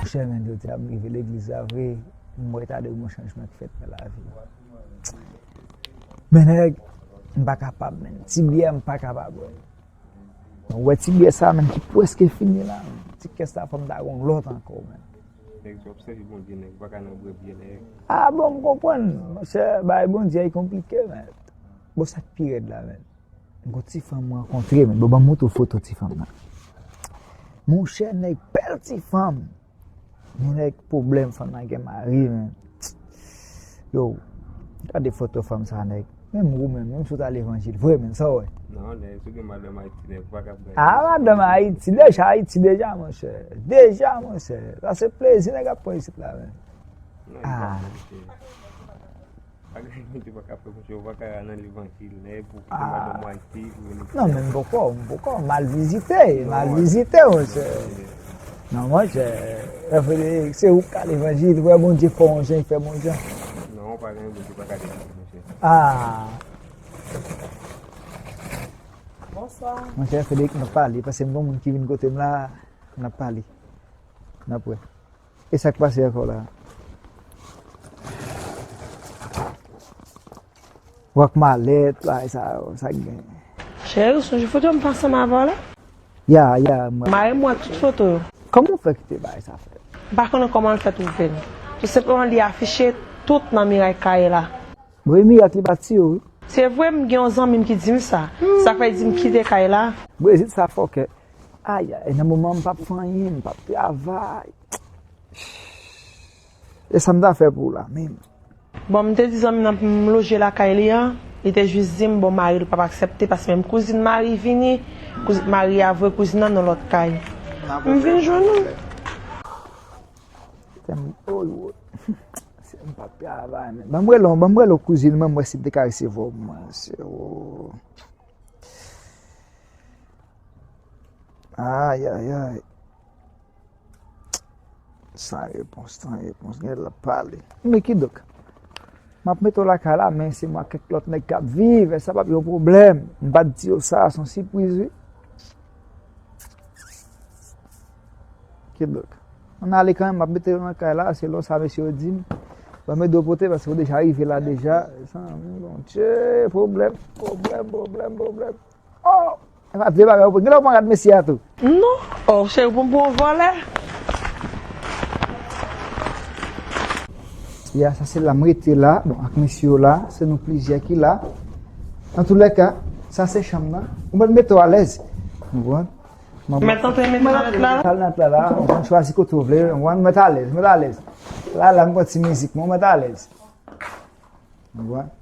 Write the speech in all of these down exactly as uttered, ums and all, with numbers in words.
Monchè, men jodi a m rive legliz la vre, m wè ta dwe gen yon chanjman ki fèt nan lavi m. Men nèg, m pa kapab, men. Ti byè m pa kapab bwè. Ou wè ti byè sa, men, ki prèske fini la, men. Ti kès la, fò m ta gon lòt ankò, men. Nèg, si w ap sèvi Bondye, nèg, ou pa ka nan bwè byè, nèg. Ah bon, m konprann. Monchè, bagay Bondye a konplike, men. Bon, sa k pi rèd la, men. M gon ti fanm m rankontre, men. Bon, ban m montre w foto ti fanm nan. Monchè, nèg, bèl ti fanm. Men nèg, pwoblèm, fanm nan gen mari, men. Yo, gade foto fanm sa, nèg. Menm ou menm, menm si w t al levanjil vre, men, sa w wè? Non, nèg, si w gen madanm Ayiti, nèg, ou pa ka bay. Ah, madanm Ayiti, deja Ayiti, deja, monchè. Deja, monchè. Sa se plezi nèg ap pran isit la, men. Non, li pa Ah. Ayiti. Bagay Bondye pa ka fè, monchè, ou pa ka nan levanjil, nèg, pou kite Ah. Madanm ou Ayiti, pou vin isit. Non, men m poko, m poko, m al vizite, m al Non, vizite, monchè. Non, monchè, Frederik, se ou k ka levanjil, vrè Bondye fè yon jan, li fè bon jan. Non, pa gen Bondye pa ka levanjil, monchè. Ah. Bonswa. Monchè, Frederik, n ap pale, paske m gon moun ki vin kote m la, n ap pale. N ap wè. E sa k pase ankò la? W ak malèt, bagay sa yo, sa k gen? Cheri, ou sonje foto m pase ansanm avè w la? Ya, ya, m wè. Mari m wè tout foto yo. Kòman w fè kite bagay sa fèt? M pa konnen kòman l fè twouve l. Tou senpleman, li afiche tout nan miray kay la. Bon, e mirak li pa tiye w, wi. Se vre, m gen yon zanmi m ki di m sa. Sa k fè l di m kite kay la. Brezil sa fòkè. Ayayay, nan moman m p ap fè anyen, m p ap travay. E sa m ta fè pou w la menm? Bon, m te di zanmi m nan pou m loje lakay li an, li te jis di m, bon, mari l p ap aksepte, paske menm kouzin mari vini, kouzin mari a voye kouzin nan nan lòt kay. M vin jwenn ou. Tèm, oy, woy. Se m p ap travay, men. Ban m rele w, ban m rele w kouzin mwen, m wè si l te ka resevwa w, mwen. Se, o. Ayayay. San repons, san repons. Gen l ap pale. Men kidonk, m ap mete w lakay la, men se mwen ak kèk lòt nèg k ap viv, sa p ap yon pwoblèm. M pa t di w sa, se yon sipriz, wi. Kidonk, ann ale kanmenm, m ap mete w nan kay la, selon sa mesye yo di m. Ban m ede w pote, paske w deja rive la deja. Zanmi, Bondye, pwoblèm, pwoblèm, pwoblèm, pwoblèm. Oh! E pa vye bagay, ou gen lè ou pa gad mesye a tou. Non. Oh, cheri, ou pran m pou yon vòlè. Ya, sa se la m rete la, bon, ak mesye yo la, se nou plizyè ki la. Antoulèka, sa se chanm nan. Ou mèt mete w alèz. Ou konprann? Mèt antre, mete nan lòt la. Al nan lòt la, la, ou konn chwazi kote w vle, ou konprann? Mèt alèz, mèt alèz. La, la, m pran ti mizik mwen, mèt alèz. Ou konprann?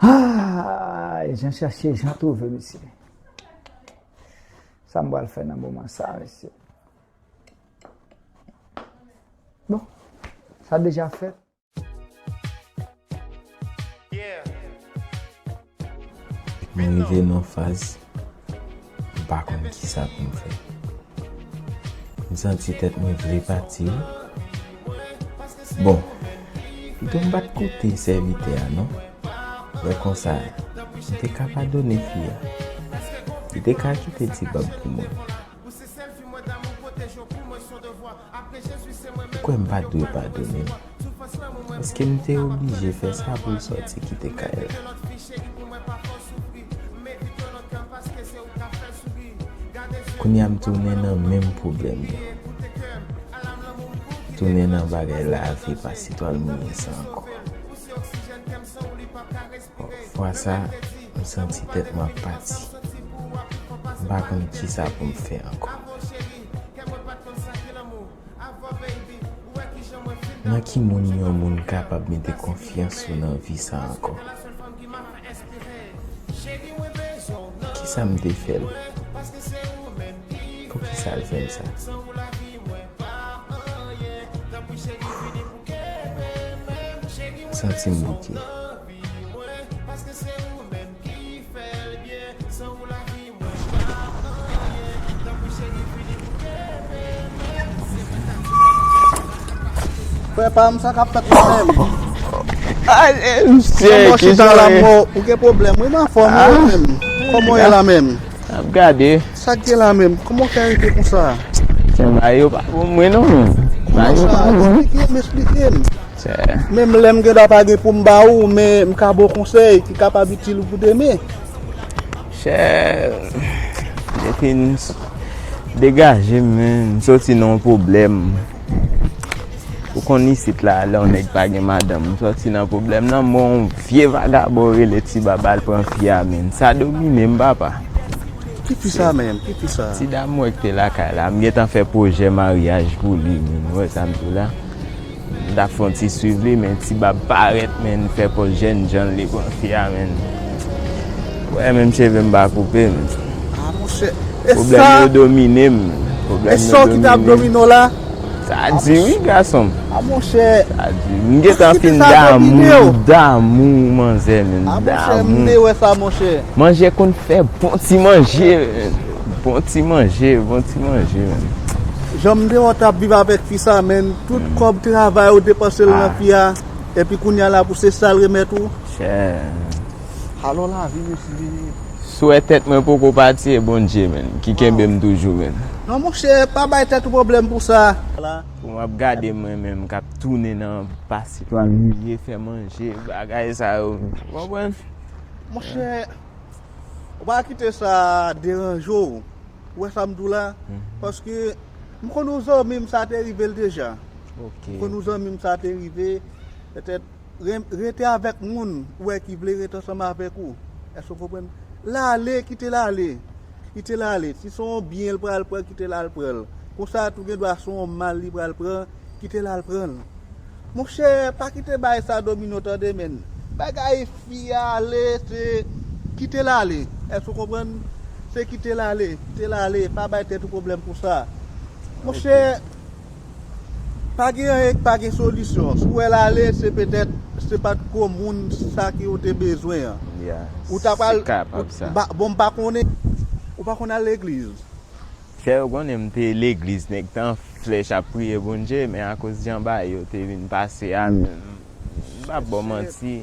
Ah, jan chache, jan twouve, mesye. Sa m pral fè nan moman sa, mesye. Bon, sa deja fèt. Mwen rive nan faz, m pa konn kisa pou m fè. M santi tèt mwen vle pati, wi. Bon, pito m pa t koute sèvitè a, non. Lè konsa, m te ka padone fi a. Li te ka kite ti bab pou mwen. Ou kwè m pa t dwe padone l? Èske m te oblije fè sa pou l sòti kite kay la? Kounye a m tounen nan menm pwoblèm yo. Tounen nan bagay lavi, pa sitwal mouye san ankò. Fwa sa, m santi tèt mwen ap pati. M pa konn kisa pou m fè ankò. Nan ki moun yon moun kapab mete konfyans ou nan vi sa ankò? Kisa m te fè l? Poukisa l fè m sa? Santi m bouke. Frè pa m, sa k ap fèt la menm? Ay, eh, misye, kòman w chita la, mo, ou gen pwoblèm wi, m anfòm wi menm. Kòman w ye la menm? Ap gade. Sa k gen la menm? Kòman w fè rive konsa? Men bagay yo pa bon mwen non, men. Bagay yo pa bon. Eksplike m, eksplike m. Menm lè m gen dwa pa gen pou m ba ou, men m ka ba w konsèy ki kapab itil ou pou demen. Chè, depi m degaje m, men m soti nan yon pwoblèm. Ou konn isit la, lè yon nèg pa gen madanm, m soti nan pwoblèm nan, m wè yon vye vagabon rele Ti Bab al pran fi a, men. Sa domine m, papa. Ki fi sa menm? Ki fi sa? Ti dam mwen ki te lakay la, m gentan fè pwojè maryaj pou li, men. Ou wè sa m di w la? M t ap fè yon ti swiv li, men Ti Bab parèt, men, fè pòz jènjan li pran fi a, men. Ou wè, menm cheve m pa koupe, men. Ah, monchè. Pwoblèm yo domine m. Pwoblèm yo domine m. E sa w ki t ap domine w la? Sa di wi, gason m. Ah, monchè. Sa di. M gentan fin damou, damou manzè, men. Ah, monchè, m te wè sa, monchè. Manje konn fè bon ti manje, men. Bon ti manje, bon ti manje, men. Jan m te wè w t ap viv avèk fi sa, men, tout kòb travay ou depanse l nan fi a, epi kounye a la pou se sa l remèt ou. Chè. Alò lavi, mesye. Swè tèt mwen poko pati, e Bondye, men, ki kenbe m toujou, men. Non, monchè, pa bay tèt ou pwoblèm pou sa. Pou m ap gade mwen menm k ap tounen nan pase pa miye, fè manje, bagay sa yo. Ou konprann? Monchè, ou pa kite sa deranje w. Ou wè sa m di w la? Paske m konn yon zanmi m sa te rive l deja. M konn yon zanmi m sa te rive, petèt, ren- rete avèk moun ou wè ki vle rete ansanm avèk ou. Èske w konprann? L ale, kite l ale. Kite l ale. Si se yon byen l pral pran, kite l al pran l. Konsa tou gen dwa se yon mal li pral pran, kite l al pran l. Monchè, pa kite bagay sa domine w tande, men. Bagay fi a ale, se kite l ale. Èske w konprann? Se kite l ale, kite l ale, pa bay tèt ou pwoblèm pou sa. Monchè, pa gen anyen ki pa gen solisyon. Si w wè l ale, se petèt, se pa t ko moun sa ke w te bezwen an. Ou ta pral, ou, ba- bon, m pa konnen, ou pa konn al legliz. Chè, ou konnen m te legliz, nèg t an flèch ap priye Bondye, men akoz jan bagay yo te vin pase a, m m p ap ba w manti,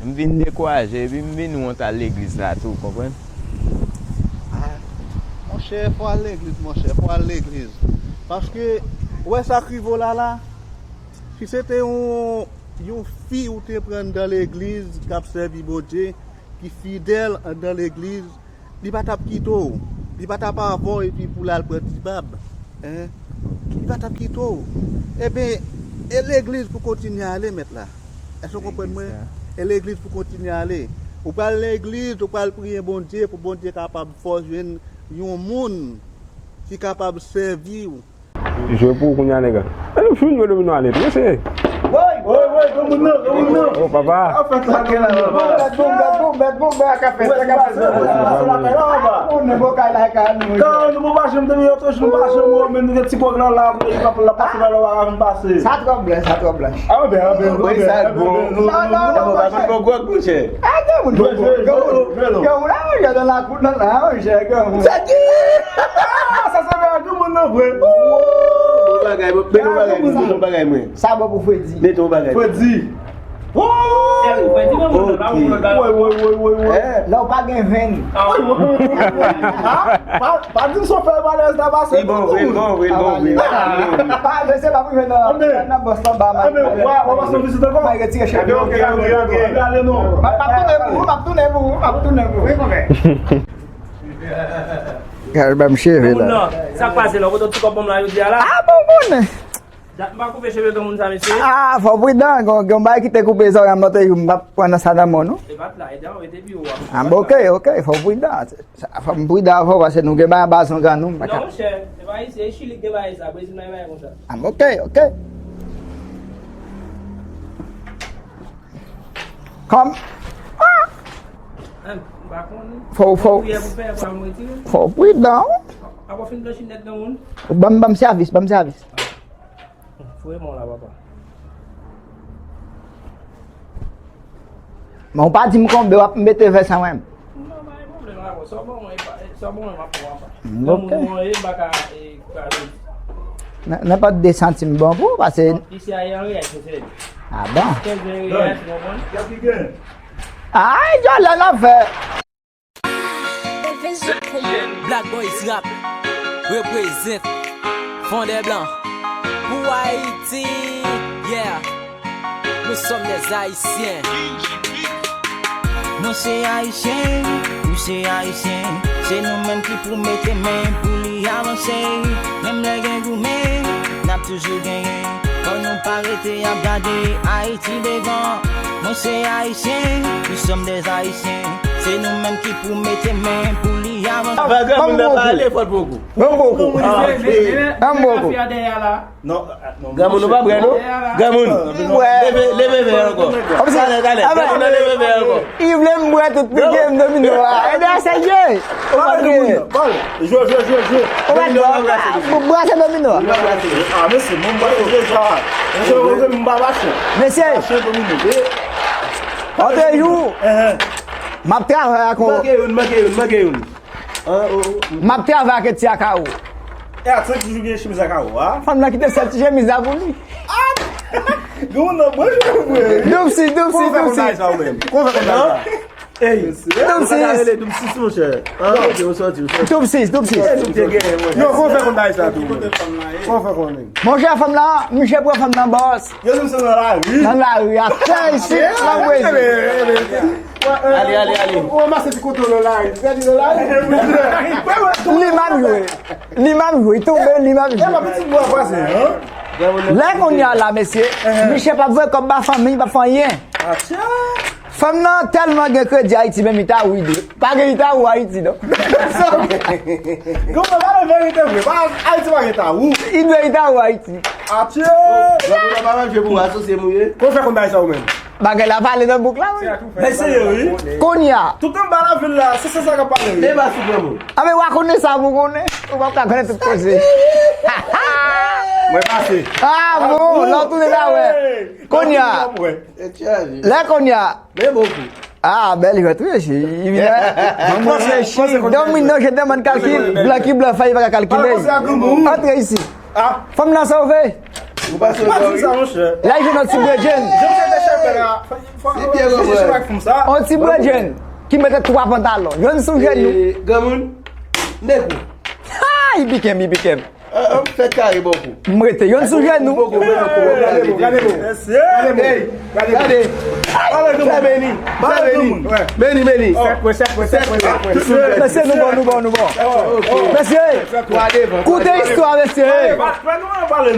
m vin dekouraje, epi m vin wont al legliz la tou, konprann? Ah, monchè, fò w al legliz, monchè, fò w al legliz. Paske, ou wè sa k rive w la la, si se te yon, yon fi ou te pran anndan legliz k ap sèvi Bondye, ki fidèl anndan legliz, li pa t ap kite w. Li pa t ap avè w epi pou l al pran Ti Bab. Hein? Li pa t ap kite w. Ebyen, e legliz pou kontinye ale, mèt la. Èske w konprann mwen? E legliz pou kontinye ale. Ou pral legliz, ou pral priye Bondye pou Bondye kapab fè w jwenn yon moun ki kapab sèvi w. Jwe pou ou kounye a, nèg. Ann fin jwe domino ale, mesye. Woy, woy, woy, granmoun nan, granmoun nan. Oh, papa. Sa k ap fèt la, granmoun nan? Boum, bèt, boum, bèt, boum, bèt, boum, bèt, sa k ap fèt, sa k ap fèt. Sa se lakay la, anba. Ou nan bò kay la, kay nou. Kan nou pa janm te vin oto jou, nou pa janm wè, men nou gen ti gwòg lan la, li pa pou la pase, pa la, pa vin pase. Sa twò blan, sa twò blan. Ah, ben, ah, ben, ah, ben, ah, ben, non, non, non, non, pa vin bon gwòg, monchè. Ah, granmoun, granmoun, granmoun, granmoun, ah, granmoun, ah, monchè, granmoun. Sa ki? Ah, sa se vre, granmoun nan vre. Bon bagay, bon, mete yon bagay, mete yon bagay, mwen. Sa bon pou Fredi. Mete yon bagay. Fredi. Sèl Fredi, granmoun nan, pa yon lòt bagay. Woy, woy, woy, woy, woy. Lè w pa gen venn. Ah, pa, pa di m se w fè malèz la pase. Li bon vre, li bon vre, li bon vre. Pa, men se pa pou jwe nan, nan bòs lan ba, man. Anben, w a, w a pase yon vizit ankò? Mwen retire cheve. Anben, ok, ok, ok. Gade non. M ap tounen pou ou, m ap tounen pou ou, m ap tounen pou ou. Wi, konpè. Gade ban m cheve la. Granmoun nan, sa k pase la? Kote w ti kòb ban m la jodi a la? Ah, bon, bon. Dat m pa koupe cheve granmoun sa, mesye. Ah, fò w pridan, gen, gen yon bagay ki te koupe zòrèy m lòt jou, m p ap pran nan sa nan men w, non. E pa t la, e dan, rete pi wo a. Ah, ok, ok, fò w pridan. Sa, fò m pridan avè w, paske nou gen bagay anba zong an nou, m pa ka. Non, monchè, se pa isi, e Chili k gen bagay sa, Brezil pa gen bagay konsa. Ah, ok, ok. Kòm. Ah! M pa konnen. Fò, fò, priyè pou fè, fò m retire. Fò w pridan. Apa w fin blanchi nèt, granmoun? Ban m, ban m sèvis, ban m sèvis. Foure men w la, papa. Men w pa di m konbe w ap mete vès an mwen. Non, pa gen pwoblèm avè w. Sa w ban mwen, e pa, sa w ban mwen, m ap pran, papa. Mm, ok. Granmoun mwen ye, m pa ka, e, kraze. N-, nenpòt de santim bon pou ou, paske... Non, isi a, e an reyèl, se sèl. Ah bon? Kenz reyèl, ou konprann? Ay, djòlè n ap fè. Black Boys Rap represent. Fond des Blancs. Pour Haïti, yeah. Nous sommes des Haïtiens. Mwen se ayisyen, ou se ayisyen. Se nou menm ki pou mete men pou li avanse. Menm lè gen goumen, n ap toujou genyen. Fò nou pa rete ap gade Ayiti devan. Mwen se ayisyen, nous sommes des Haïtiens. Se nou menm ki pou mete men pou li avanse. Ban granmoun nan pale, fò l pran kou. Ban m pran kou. Ban m pran kou. Non, non, granmoun, ou pa bwè, non? Granmoun, leve, leve vè ankò. Talè, talè. Granmoun nan leve vè ankò. Li vle m bwè tout pitit domino a. Ebyen, se je. Ou pa bwè. Jwe, jwe, jwe, jwe. Ou pa bwè. Brase domino a. Ah, mesye, mwen m bwè deja. Mesye, m pa machin. Mesye. Machin domino. Otrejou, m ap travay ak yon. Manke youn, manke youn, manke youn. M ap travay ak ti Akao. E a trant jou gen chemiz Akao a. Fanm nan kite sèl ti chemiz la pou li. Granmoun nan bon jan vre. Doupsi, doupsi, doupsi. Kòman fè konn bagay sa ou menm? Kòman fè konn bagay sa? Ey, doupsi. Sa ka rele doupsi, monchè. Ah, ok, ou sòti, ou sòti. Doupsi, doupsi. Yo, kòman fè konn bagay sa tou? Kòman fè konnen? Monchè, fanm la, misye pran fanm nan bòs. Yo di m se nan lari. Nan lari, atè isit, nan Brezil. Ale, ale, ale. Ou ranmase ti kote nan lari. Gade nan lari. Li m ap jwe. Li m ap jwe. Li tonbe, li m ap jwe. Epa, pitit bwa vwazen, hein? Lè kounye a la, mesye, misye p ap voye kòb ba fanmi, p ap fè anyen. Atya. Fanm nan tèlman gen kredi Ayiti, menm Itawou li dwe. Pa gen Itawou Ayiti, non. Granmoun, pale verite vre. Pa, Ayiti pa gen Itawou. Li dwe Itawou Ayiti. Atye! Granmoun nan pa manje pou asosye mouye. Kòman fè konn bagay sa ou menm? Bagay la pale nan bouk la, wi. Men serye, wi. Kounye a. Tout anba lavil la, se sa k ap pale, wi. Deba sou granmoun. A, men w a konnen sa pou konnen. Ou p ap ka konnen tout koze. Mwen pase. Ah, bon, lè w tounen la, wè. Kounye a. Lè kounye a. Men bon kou. Ah, bèl jwèt, wi, mesye. Li vin la. Mwen reflechi. Domino, je demande calcul. Blan ki blan fè, li pa ka kalkile. Antre isit. Fanm nan sove. Ou pa sove, wi. Lè l jwenn yon ti bredjenn. Yon ti bredjenn ki mete twa pantalon. Youn sou jenou. Granmoun. Negou. Ha, li pike m, li pike m. Fè kare bò kou. M rete youn sou jenou. Gade bon. Gade bon. Gade bon. Gade. Fè beni. Fè beni. Beni, beni. Mesye, nou bon, nou bon, nou bon. Mesye, koute istwa, mesye.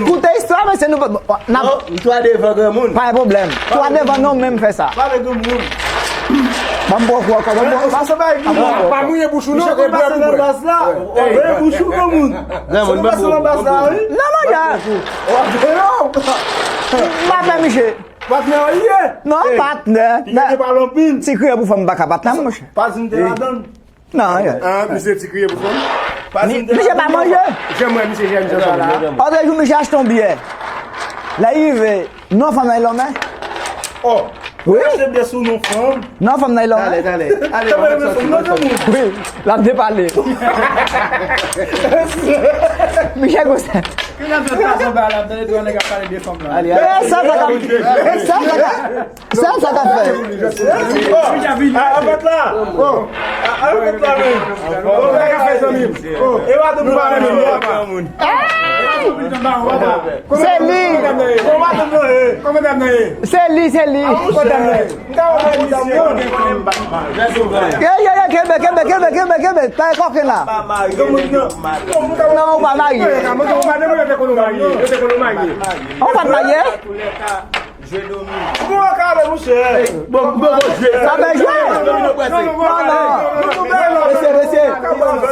Koute istwa, mesye, nou bon. Non, m twa devan granmoun. Pa gen pwoblèm. Twa devan non, menm fè sa. Ban m pran kou ankò, ban m pran kou. Pa mouye bouch ou non, e bwè pou bwè. Mouye bouch ou granmoun. Granmoun, ban m pran kou. Nan manje. M pa fè misye. Patnè w ye? Non, patnè. Ti kriye pou fanm pa ka patnè, monchè. Pa di m te ladann. Non, yeah. Ah, misye ti kriye pou fanm. Misye pa manje. Janm wè misye jèn jan sa la. Otrejou, misye achte yon byè. Lè li rive, non fanm nan li lonmen. Oh. Wi. Achte byè sou non fanm. Non fanm nan li lonmen. Talè, talè. Ale, mwen sòti, mwen sòti. Wi, l ap depale. Misye gwosè. Ki jan fè plas anba la, tande twa nèg ap pale de fanm la. Ale, ale. Sa, sa, sa, sa, sa. Sa, sa k ap fè. Bon, a, anfèt la, bon, a, anfèt la, men. Bon, sa k ap fè, zanmi m? E wa nou pale, men. Se li. Se li, se li. Ye, ye, ye, kenbe, kenbe, kenbe. Pa kòken la. Non, ou pa marye. Ou pa t marye? Ou bon kale, monchè. Bon, bon, bon, jwe. Sa fè jwe. Non, non. Mesye, mesye.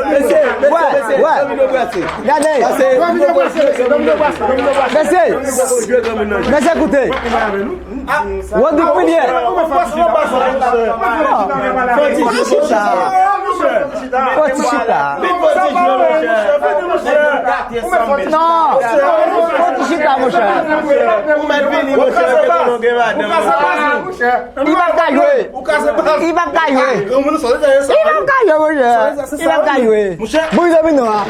Mesye, mesye, mesye. Gade. Mesye. Mesye, koute. Rodrigue Willier. Fò ti chita. Fò ti chita. Non. Fò ti chita, monchè. Ou mèt vini, monchè, ke konnen gen madanm. Li p ap ka jwe. Li p ap ka jwe. Li p ap ka jwe, monchè. Li p ap ka jwe. Bouyi domino a.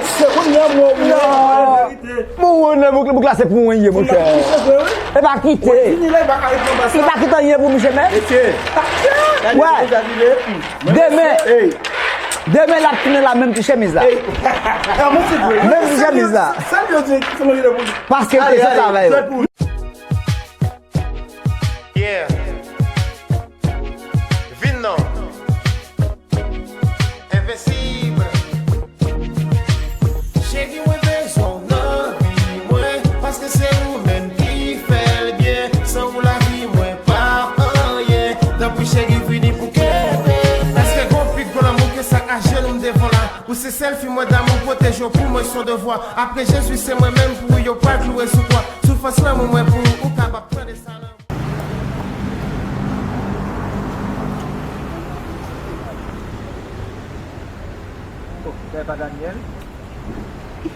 Non. Pou ou, nan bouk, bouk la, se pou mwen ye, monchè. E pa kite. Li pa kite anyen pou misye, men. Wè. Demen. Demen l ap tounen la, menm ti chemiz la. Menm ti chemiz la. Paske l te san travay. Yeah. Vin non. Envensib. Cheri, mwen bezwen w nan vi mwen, paske se ou menm ki fè l byen. San ou lavi mwen pa anyen. Tanpri cheri, vini pou kenbe. Èske gon pi gwo lanmou ke sa ajenou m devan w la? Ou se sèl fi mwen damou, pwoteje w pou mwen se yon devwa. Apre Jezi, se mwen menm pou ou yo pral klouwe sou kwa. Soufrans lanmou mwen pou ou, ou kapab tande sa nan Bon, sa e pa Daniel?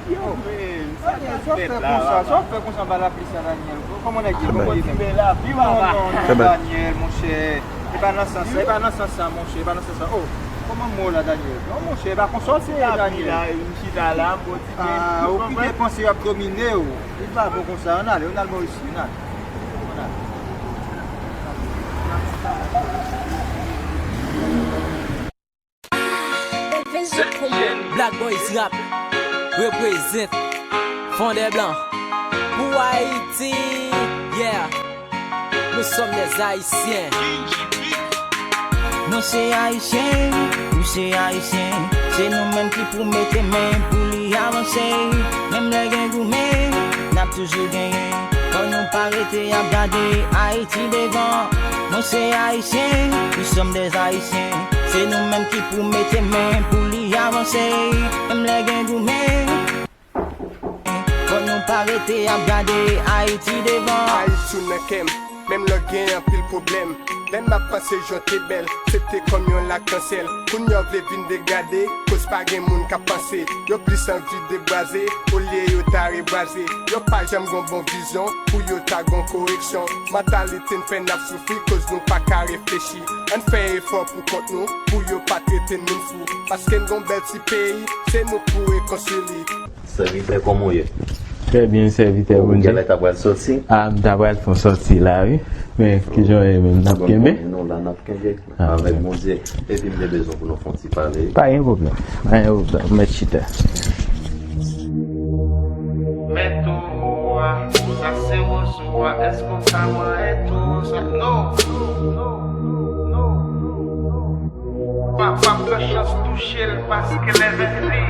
Yo, men, sa k ap fèt la, papa? Sa w fè konsa anba lapli sa, Daniel? Kòman nèg ye? Kòman ye menm? Non, non, non, Daniel, monchè. E pa nan sans sa, e pa nan sans sa, monchè, e pa nan sans sa. Oh, kòman mo la, Daniel? Non, monchè, e pa konsa w se, Daniel. Ah, ou pike panse y ap domine w. Li pa bon konsa, ann ale, ann al bò isi, ann ale. Ann ale. Black Boys Rap reprezent Fondè Blan pou Ayiti. Yeah. Nous sommes des Haïtiens. Mwen se Ayisyen, ou se Ayisyen. Se nou menm ki pou mete men pou li avanse. Menm lè gen goumen, n ap toujou genyen. Fò nou pa rete ap gade Ayiti devan. Mwen se Ayisyen, nous sommes des Haïtiens. Se nou menm ki pou mete men pou li avanse. Menm lè gen goumen, fò nou pa rete ap gade Ayiti devan. Ayiti ou nan kè m, menm lè w gen anpil pwoblèm. Lè m ap panse jan w te bèl, se te kòm yon lakansèl. Kounye a w vle vin degrade, koz pa gen moun k ap panse. Yo plis anvi debwaze, olye yo ta rebwaze. Yo pa janm gon bon vizyon, pou yo ta gon koreksyon. Mantalite n fè n ap soufri, koz nou pa ka reflechi. Ann fè efò pou kont nou, pou yo pa trete n moun fou. Paske n gon bèl ti peyi, se nou pou rekonstwi li. Sèvitè, kòman w ye? Trè byen, sèvitè Bondye. Ou genlè ta pral sòti? A, m ta pral fè yon sòti la, wi. Men, kijan w ye menm? N ap kenbe? Non, la, n ap kenbe. Avèk Bondye. Epi m te bezwen pou nou fè yon ti pale. Pa gen pwoblèm. Pa gen pwoblèm. Mèt chita. Men tou a, sa se wozo a, èske w ka manyen tou sa? Non. Pa, pa pran chans touche l, paske l envensi.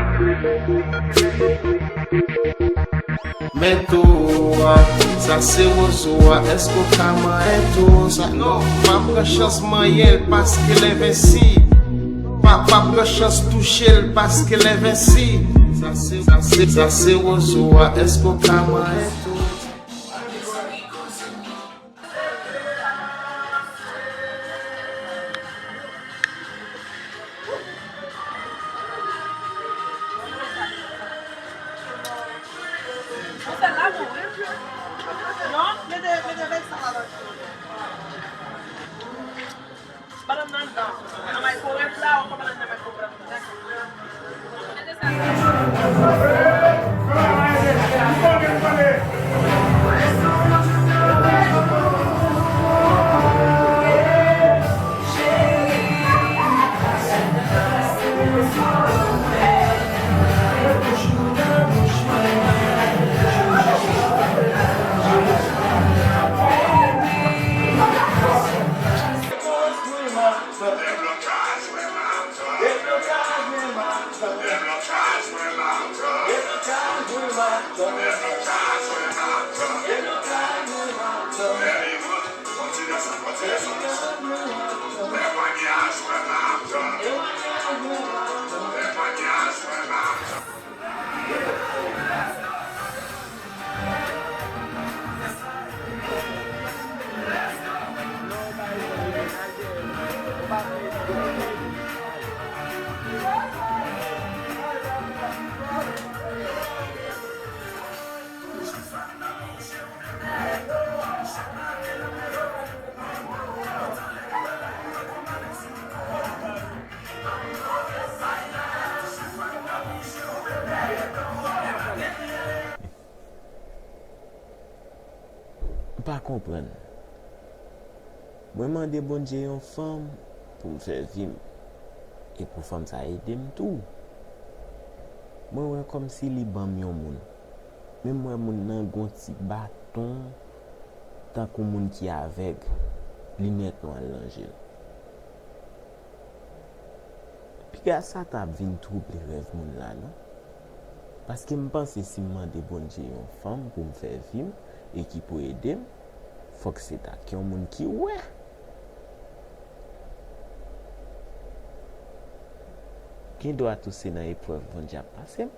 Men tou a, sa se wozo a, èske w ka manyen tou sa? Non, pa pran chans manyen l, paske l envensi. Pa, pa pran chans touche l, paske l envensi. Sa se, sa se, sa se wozo a, èske w ka manyen tou sa? Madanm nan anndan. Nan maykowèv la, ou konprann nan maykowèv. M pa konprann. Mwen mande Bondye yon fanm pou m fè vi m. E pou fanm sa ede m tou. Mwen wè kòmsi li ban m yon moun. Men m wè moun nan gon ti baton tankou moun ki avèg, linèt nwa l nan je l. Piga sa t ap vin twouble rèv moun la, non? Paske m panse si m mande Bondye yon fanm pou m fè vi m e ki pou ede m, fòk se t ak yon moun ki wè. Gen dwa tou se nan eprèv Bondye ap pase m.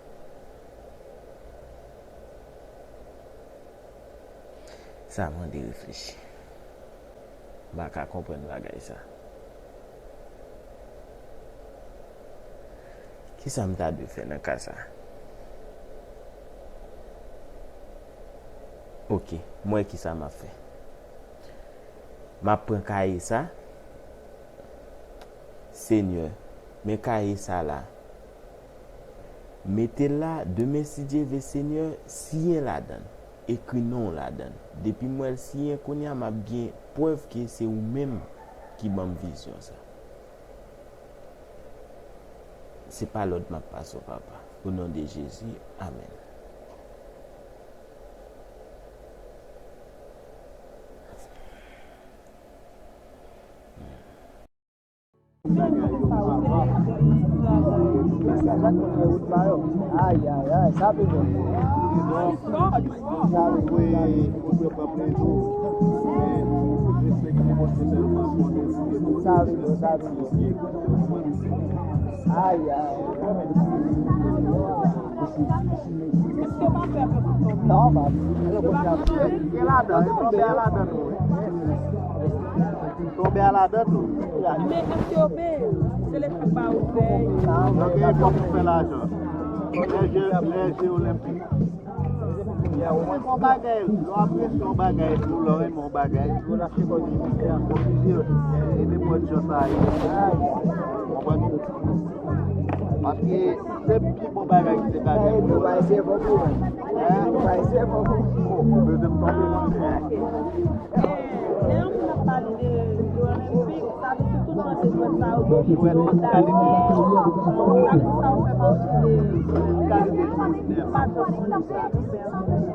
Sa mande reflechi. M pa ka konprann bagay sa. Kisa m ta dwe fè nan ka sa? Oke, m wè kisa m ap fè. M ap pran kaye sa. Senyè, men kaye sa la. Mete l la, demen si Dye vle, Senyè, siyen ladan l. Ekri non w ladan l. Depi m wè l siyen, kounye a m ap gen prèv ke se ou menm ki ban m vizyon sa. Se pa lòd m ap pase w, Papa. O non de Jezi, amèn. Ay, ay, ay, sa pi bon. Sa pi bon. Sa pi bon, sa pi bon. Ay, ay, ay. Non, pa. Tonbe a ladan, tonbe a ladan tou, wi. Tonbe a ladan tou. Men èske yo peye? Se leta ba ou pèy? Nan peyi fòk ou fè lajan. Lè je, lè je olenpik. Lè w renmen yon bagay, lè w apresye yon bagay, lè w renmen yon bagay, oblije ede pòt jan sa ye. Konprann? Paske se pi bon bagay ki te ka gen pou yo. Hein? Lè yon moun ap pale de, de olenpik, sa vle di tout jan de jwèt sa yo, de jwèt kalite, sa vle di sa yo fè pati de kalite jwèt.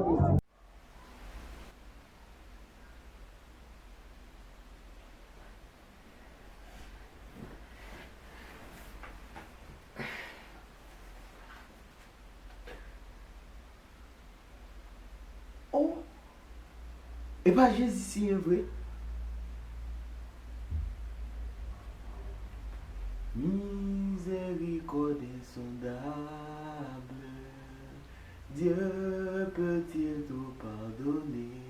Oh! E pa Jezi siyen vre? Miséricorde insondable, Dieu peut-il tout pardonner?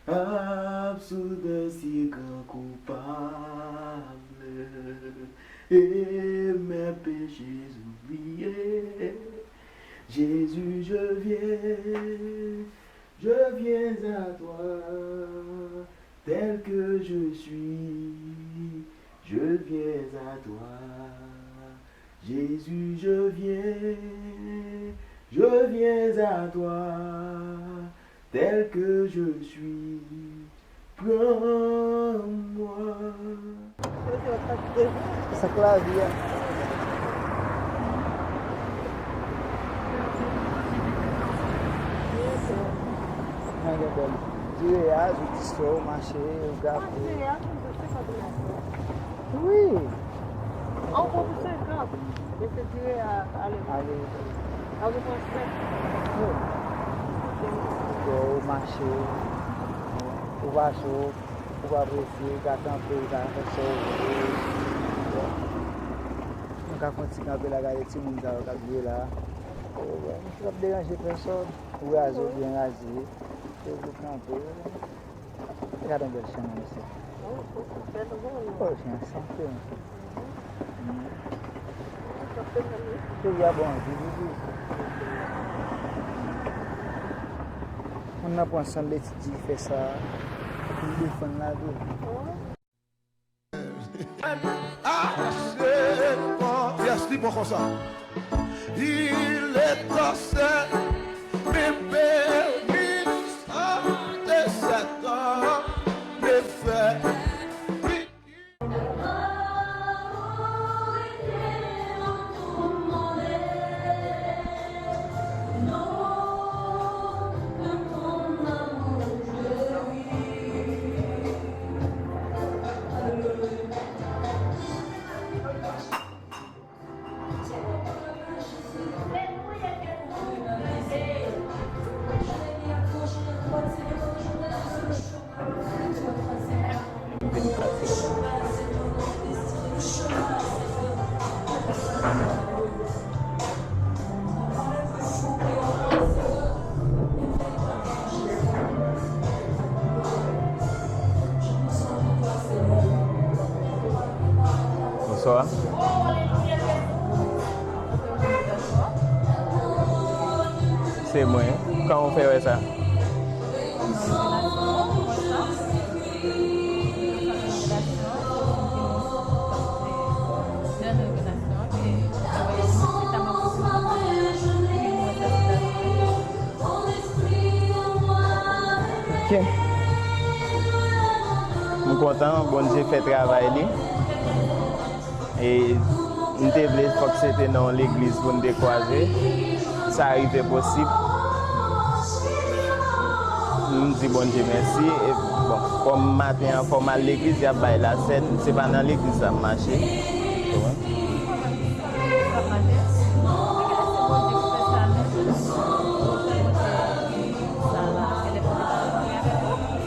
Absous d'un si grand coupable et mes péchés oubliés. Jésus, je viens, je viens à toi, tel que je suis, je viens à toi. Jésus, je viens, je viens à toi, tel que je suis, prends-moi. Sa k lavi a. Nan gen bèl dire a, zouti so, mache, ou gape. Wi. An gwo pou senkant. Mesye dire a, ale. Ale. A ou pran senk. Wi. Bon, ou mache, ou pa cho, ou pa prese, ou ka kanpe, ou ka fè sa ou vle. Bon. Nou ka fè yon ti kanpe la, gade timoun sa yo k ap jwe la. Bon, bon, nou p ap deranje pèsòn. Ou raze, ou byen raze. Se pou kanpe. Gade yon bèl chen nan mesye. Oh, chen santi, mesye. Peyi a bon anpil, wi, wi. Moun nan pran san l etidye, fè sa, epi l defann lavi l. Ah, se bon. Yes, li bon konsa. Il est ancien, mais bénissant de cet homme, le fait. Se mwen. Kòman w fè wè sa? Ok. M kontan, Bondye fè travay li. E m te vle fòk se te nan yon legliz pou n te kwaze. Sa rive posib. M di Bondye mèsi. E bon, kòm maten an fò m al legliz, y ap bay lasèn. Se pa nan legliz sa m mache. Ou konprann?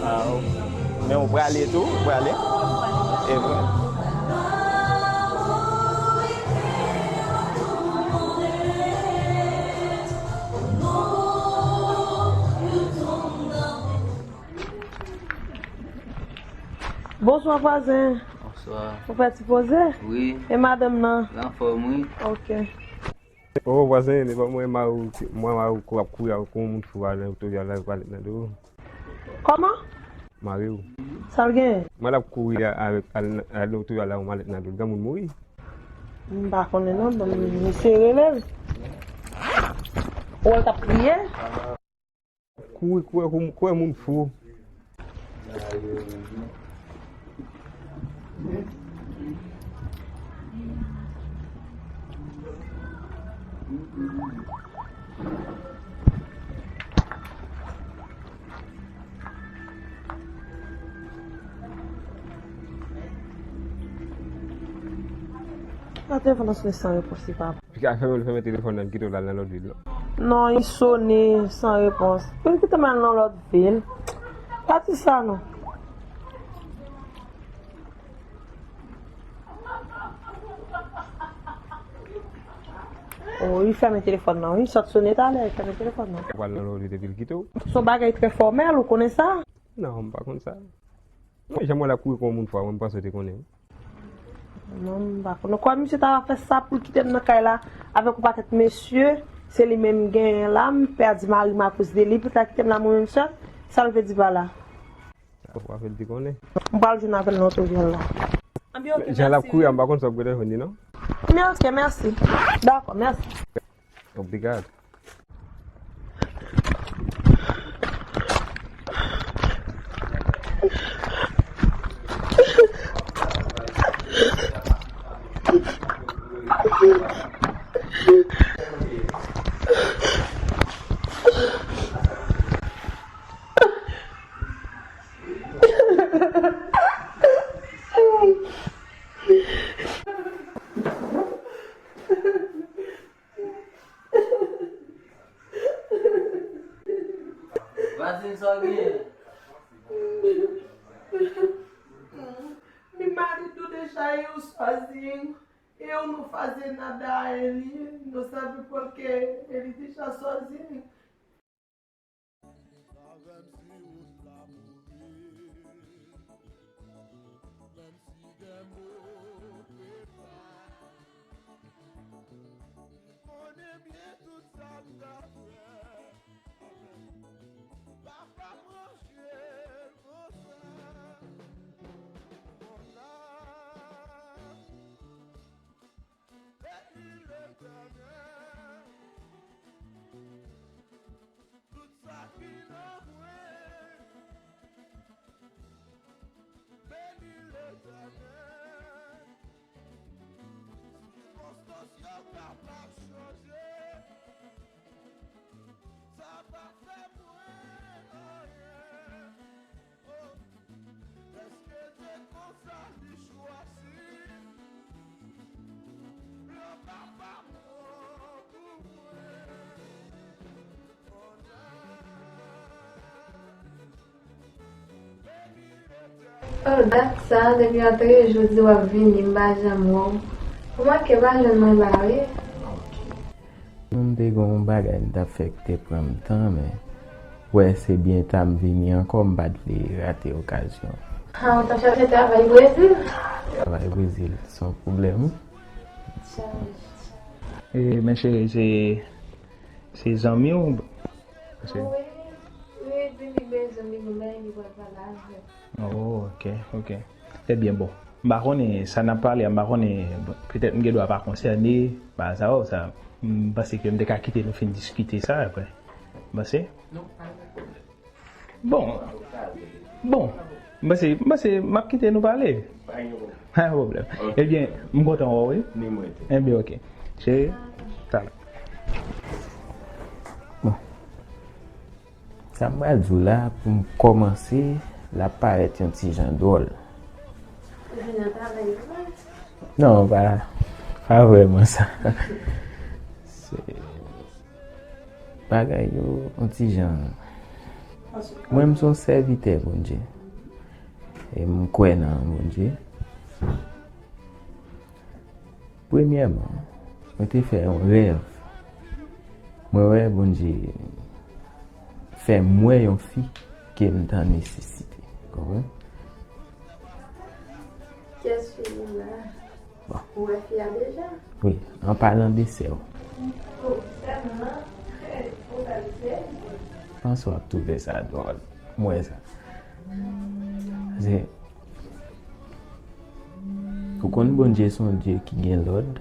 Ah, ok. Men ou prale tou? Ou prale? E vre? Bonswa, vwazen. Bonswa. Ou fè ti poze? Wi. E madanm nan? L anfòm, wi. Ok. O, vwazen, devan mwen, mari w, mwen mari w ap kouri avèk yon moun fou al nan otoyal la, yon malèt nan do. Kòman? Mari w. Sa l genyen? Mwen l ap kouri avèk al, al nan otoyal la, yon malèt nan do. L gen moun mouri. M pa konnen non, bon, m eseye rele l. Ou wè l t ap kriye? Kouri, kouri, kouri, kouri, moun fou. Sa telefòn nan sonnen san repons li pa. Pika fèmen, l fèmen telefòn nan, l kite w l al nan lòt vil, non? Non, li sonnen san repons. Pou l kite m al nan lòt vil. Pa di sa, non. Oh, li fèmen telefòn nan, wi. Sot sonnen talè, li fèmen telefòn nan. Ou al nan lòt vil epi l kite w? Se yon bagay trè fòmèl, ou konnen sa? Non, m pa konn sa. Mwen, jan mwen la kouri kon moun fò, mwen, m panse w te konnen. Non, m pa konnen. Kòm misye ta va fè sa pou l kite m nan kay la avèk yon pakèt mesye, se li menm m genyen la, m pèdi mari m akoz de li, pou l ta kite m la mwen menm sèl, sa l vle di pa la? Ou pa fè l di konnen. M pral jwenn avè l nan otoyal la. Anben, ok, mèsi. Jan l ap kouri a, m pa konn sa w ap gade jwenn li, non? Men ok, mèsi. Dakò, mèsi. Obrigado. Vazin, sa w genyen? Meu marido deixa eu sozinho. Eu não fazer nada a ele. Não sabe por que ele deixa sozinho. Konnen byen tout sa m ka fè. Papa manje konsa. Konsa. Beni Letènèl. Tout sa ki nan mwen. Beni Letènèl. Sikonstans yo kapab chanje. Sa pa fè mwen anyen. Oh. Dèske se konsa li chwazi. Lè papa pran pou mwen. Oh, dat sa, depi antre jodi w ap vini, m pa janm wè w. Ou manke pa jwenn mwen la, wi. Non, m te gen yon bagay m t ap fè ki te pran m tan, men wè se byen ta m vini ankò, m pa t vle rate okazyon. Ha, ou t ap chache travay Brezil? Travay Brezil se yon pwoblèm, wi. E, men cheri, se, se zanmi w? Wi, wi, epi li bezwen m, li menm, li pral pale avè m. Oh, ok, ok. Ebyen, bon. M pa konnen sa n ap pale a, m pa konnen, bon, petèt m gen dwa pa konsène, pa sa, oh, sa, m panse ke m te ka kite nou fin diskite sa apre. M panse? Non, pa gen pwoblèm. Bon. Bon. M panse, m panse m ap kite nou pale. Pa gen pwoblèm. Pa gen pwoblèm. Ok. Ebyen, m kontan wè w, wi. Ni mwen tou. Ebyen, ok. Cheri, talè. Bon. Sa m pral di w la, pou m kòmanse, l ap parèt yon ti jan dwòl. Ou vin nan travay vre? Non, pa, pa vrèman sa. Se, bagay yo, yon ti jan. Mwen, m se yon sèvitè Bondye. E m kwè nan Bondye. Premyèman, mwen te fè yon rèv. Mwen wè Bondye fè m wè yon fi ke m t an nesesite. Konprann? Kiyès fi ou la? Bon. Ou wè fi a deja? Wi, an palan de sè w. Oh, sè m nan? Ou pral sè m? Panse w ap twouve sa dwòl. M wè sa. Se, ou konn Bondye se yon Dye ki gen lòd,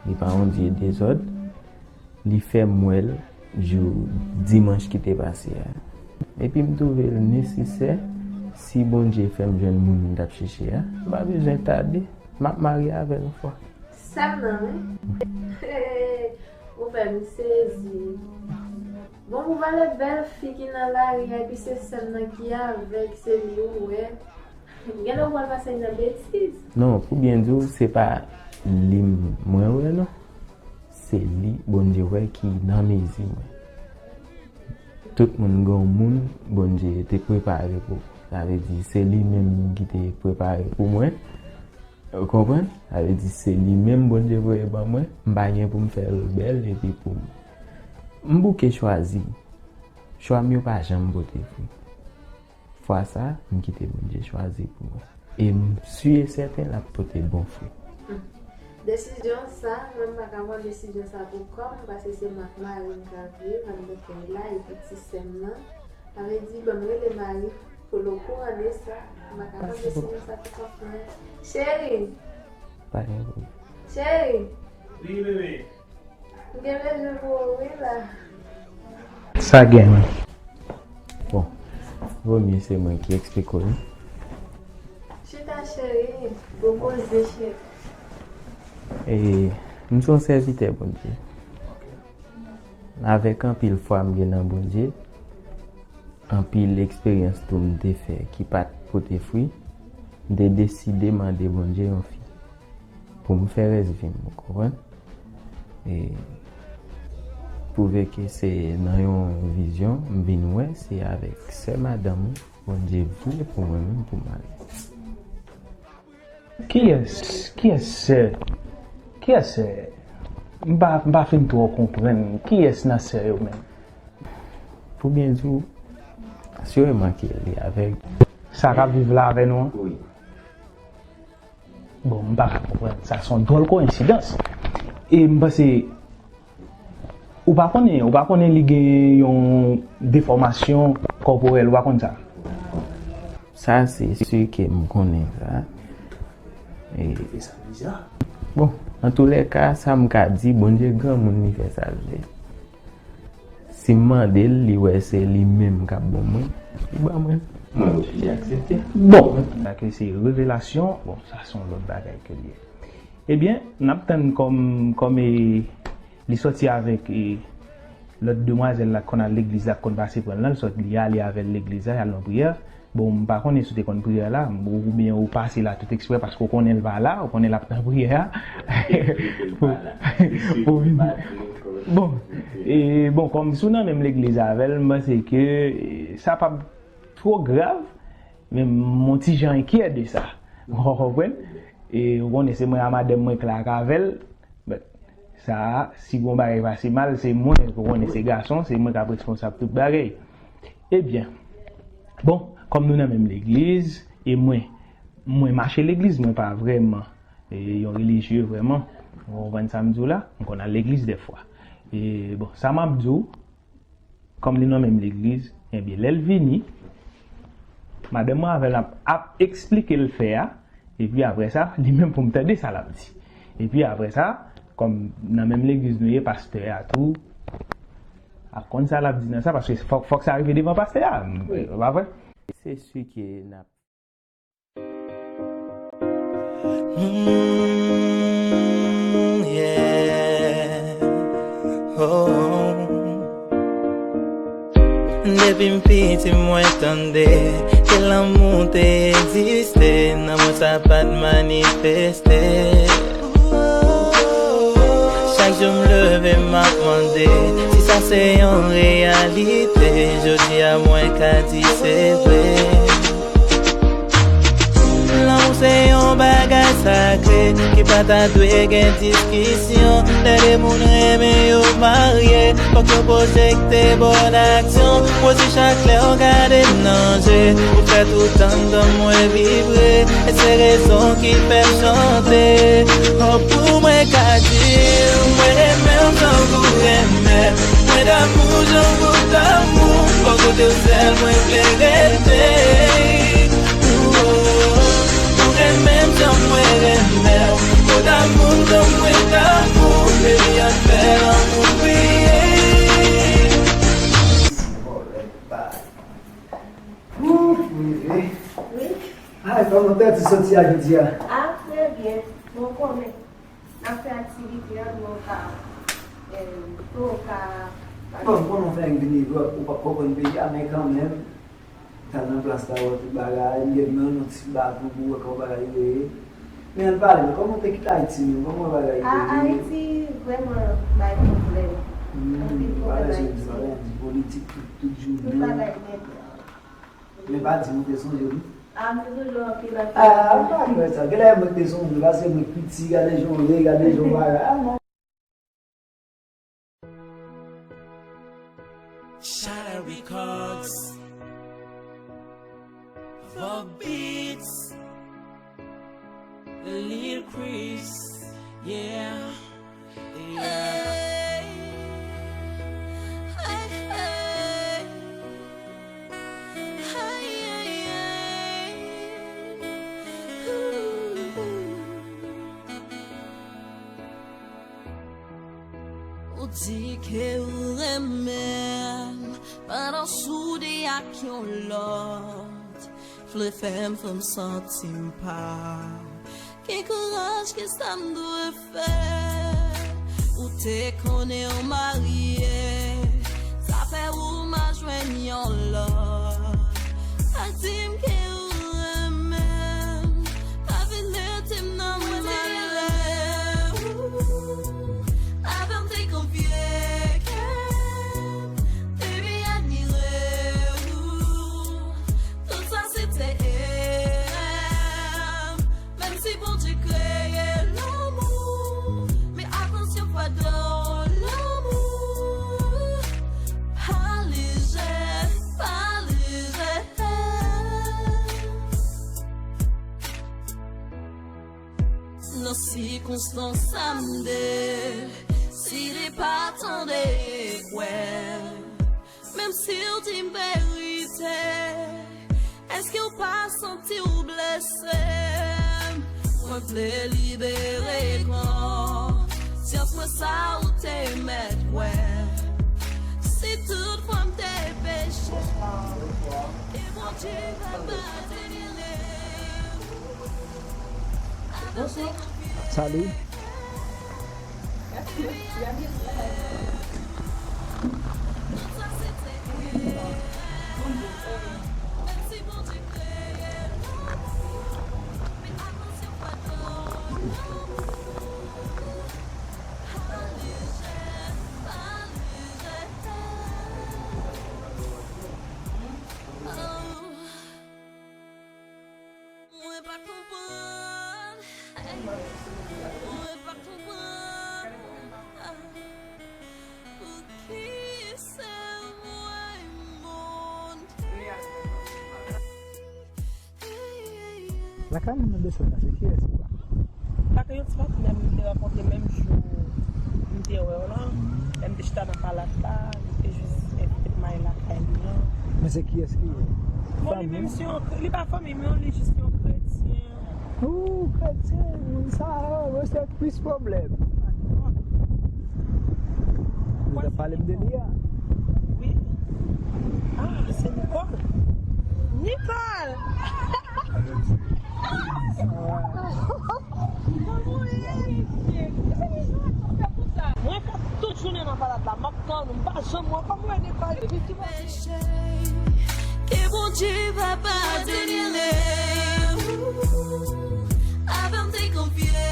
li pa yon Dye dezòd, li fè m wè l jou dimanch ki te pase a. Epi m twouve l nesesè, si Bondye fè m jwenn moun m t ap chèche a, m pa bezwen tade, m ap marye avè l yon fwa. Sè m nan, wi. Ou fè m sezi. Bon, pou pale bèl fi ki nan lari a, epi se sè m nan ki avèk, se li ou wè. Genlè ou pral pase nan betiz. Non, pou byen di w, se pa li m, mwen wè, non. Se li Bondye wè ki nan mezi mwen. Tout moun gen yon moun Bondye te prepare pou. Sa vle di, se li menm ki te prepare pou mwen. Ou konprann? Sa vle di, se li menm Bondye voye ban mwen. M pa gen pou m fè l bèl epi pou m. M bouke chwazi. Chwa m yo pa janm pote fwi. Fwa sa, m kite Bondye chwazi pou mwen. E m si e sèten l ap pote bon fwi. Hmm. Desizyon sa, mwen m pa ka pran desizyon sa pou kò m, paske se m ak mari m k ap viv anndan kay la, epi ti sè m nan. Sa vle di, ban m rele mari pou l okouran de sa. M pa ka pran desizyon sa pou kò m, non. Cheri! Pa gen pwoblèm. Cheri! Wi, bebe. M gen bezwen pou ou wi la. Sa gen, wi. Bon, vomye se mwen ki eksplike w li. Chita cheri, bon koze cheri. E, m se yon sèvitè Bondye. Avèk anpil fwa m gen nan Bondye, anpil eksperyans tou m te fè ki pa t pote fwi, m te deside mande Bondye yon fi pou m fè rès vi m, ou konprann? E pwouve ke se nan yon vizyon m vin wè, se avèk sè madanm ou Bondye vle pou mwen menm pou m ale. Kiyès, kiyès sè, kiyès sè? M pa, m pa fin twò konprann. Kiyès nan sè yo menm? Pou byen di w, sireman ke li avèg. Sa k ap viv la avè nou an? Wi. Bon, m pa ka konprann. Sa se yon dwòl koyensidans. E m panse, ou pa konnen, ou pa konnen li gen yon defòmasyon kòporèl, ou pa konn sa? Sa se si ke m konnen sa. E, bon, antoulèka, sa m ka di, Bondye granmoun, li fè sa l vle. Si m mande l, li wè se li menm k ap ban mwen, li ban mwen. Mwen oblije aksepte. Bon. Sa ke se revelasyon, bon, sa se yon lòt bagay ke l ye. Ebyen, n ap tann kòm, kòm e, li sòti avèk e, lòt demwazèl la k konn al legliz la, k konn pase pran l lan, l sòti, li ale avè l legliz la, y al nan priyè. Bon, m pa konnen si w te konn priyè la, oubyen ou pase la tout eksprè paske w konnen l pa la, ou konnen l ap nan priyè a. Pou, pou vin. Bon, e, bon, kòm si w nan menm legliz avè l, m panse ke, e, sa p ap twò grav, men m on ti jan enkyè de sa. Ou konprann? E, ou konnen se mwen a madanm mwen k la ak avè l, But, sa a, si gon bagay pase mal, se mwen, ou konnen se gason, se mwen k ap responsab tout bagay. Ebyen, bon, kòm nou nan menm legliz, e mwen, Mwen mache legliz, mwen pa vrèman, e, yon relijye vrèman. Ou konprann sa m di w la? M konn al legliz dèfwa. E, bon, sa m ap di w, kòm li nan menm legliz, ebyen, lè l vini, madanm mwen avè l ap, ap eksplike l fè a, epi apre sa, li menm pou m tande sa l ap di. Epi apre sa, kòm nan menm legliz nou ye, pastè a tou ap konn sa l ap di nan sa, paske fòk, fòk sa rive devan pastè a, pa vre? Se si ke n ap Mm, yeah. Oh. Depi m piti mwen tande ke lanmou te egziste, nan mwen sa pa t manifeste. Chak jou m leve m ap mande si sa se yon reyalite. Jodi a mwen ka di se vre. Lanmou se yon bagay sakre ki pa ta dwe gen diskisyon. Lè de moun renmen yo marye, fòk yo pwojekte bòn aksyon. Mwen di chak lè w gade m nan je, ou fè tout anndan mwen vibre. E se rezon ki fè m chante. Oh, pou mwen ka di w, mwen renmen w tankou renmen m. Mwen damou jan w damou. Bò kote w sèl mwen vle rete. Ou renmen m jan mwen renmen w. Ou damou jan mwen damou. Baby, ann fè lanmou priye. Ooh, m rive. Wi. Ay, kòman tèt ou soti a jodi a? Ah, trè byen. Bon, konnen. N ap fè aktivite an, nou ka, eh, tou ka. Bon, m konnen w fè vini, ou p ap konprann peyi a, men kanmenm, m t al nan plas la, wè tout bagay, m gen menm yon ti baton pou wè kòman bagay yo ye. Men ann pale, men kòman w te kite Ayiti menm? Kòman bagay yo ye? A, Ayiti vrèman bay pwoblèm. Hmm, anpil pwoblèm Ayiti. Pa bezwen di, pa bezwen di politik tout, tout jounen. Tout bagay nèt. Men pa di m ou te sonje m. A, m te sonje w anpil, anpil. A, m pa kwè sa. Genlè mwen te sonje w, paske mwen piti, gade jan w ye, gade jan w bagay. A, non. Shadow Records, Vogue Beats, Lil Chris, yeah. Ou di ke ou renmen m pandan w soude ak yon lòt. Vle fè m, fè m santi m pa gen kouraj, kisa m dwe fè? Ou te konnen w marye, sa fè ou mal jwenn yon lòt. Pa di m ke ou renmen m, pa vin mete m nan mwen malere. Avè m te konfye kè m, te byen admire ou. Tout sa se te erè. Menm si Bondye kreye lanmou, men atansyon fwa dan lanmou. Pa lejè, pa lejè. Nan sikonstans sa m de, si li pa tande e kwè, menm si w di m verite, èske w pa santi w blese m? Mwen vle libere konsyans mwen, sa ou te mèt kwè. Si toutfwa m te peche, e Bondye pa padone m. Salut. Mwen pa konprann. Mwen pa konprann. Poukisa mwen monte? Lakay moun nan desann nan, se kiyès ou a? Lakay yon ti patnè m te rankontre menm jou m te wè w lan, lè m te chita nan palad la, li te jis envite m al lakay li an. Men se kiyès li ye? Bon, li menm se yon, li pa fanmi m non, li jis yon kretyen. Ou kretyen, moun sa yo, yo se plis pwoblèm. Ou t ap pale m de li a? Wi. Ah, se Nicole. Nicole! Mwen fè tout jounen nan palad la, m ap tann ou, m pa janm wè kòman w dekale. Ke Bondye papa delivre ou. Avè m te konfye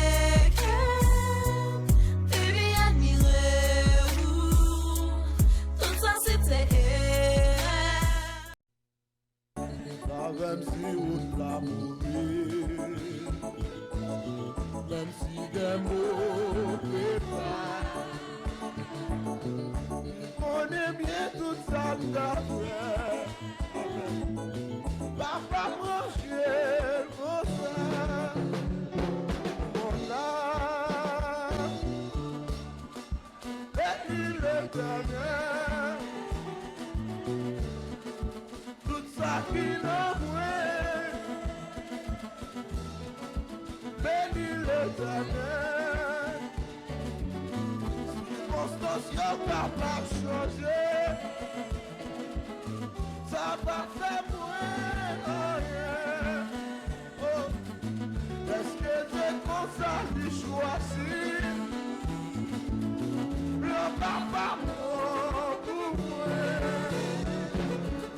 kè m, baby, admire ou. Tout sa se te erè. Avè m si wout la mouri, menm si gen mo pepa. Konnen byen tout sa m ka fè. Papa m ranje l konsa. Mon âme, bénis l'Éternel. Tout sa ki nan mwen, beni Letènèl. Sikonstans yo kapab chanje, sa pa fè mwen anyen. Oh, dèske Dye konsa li chwazi plan papa m pou mwen.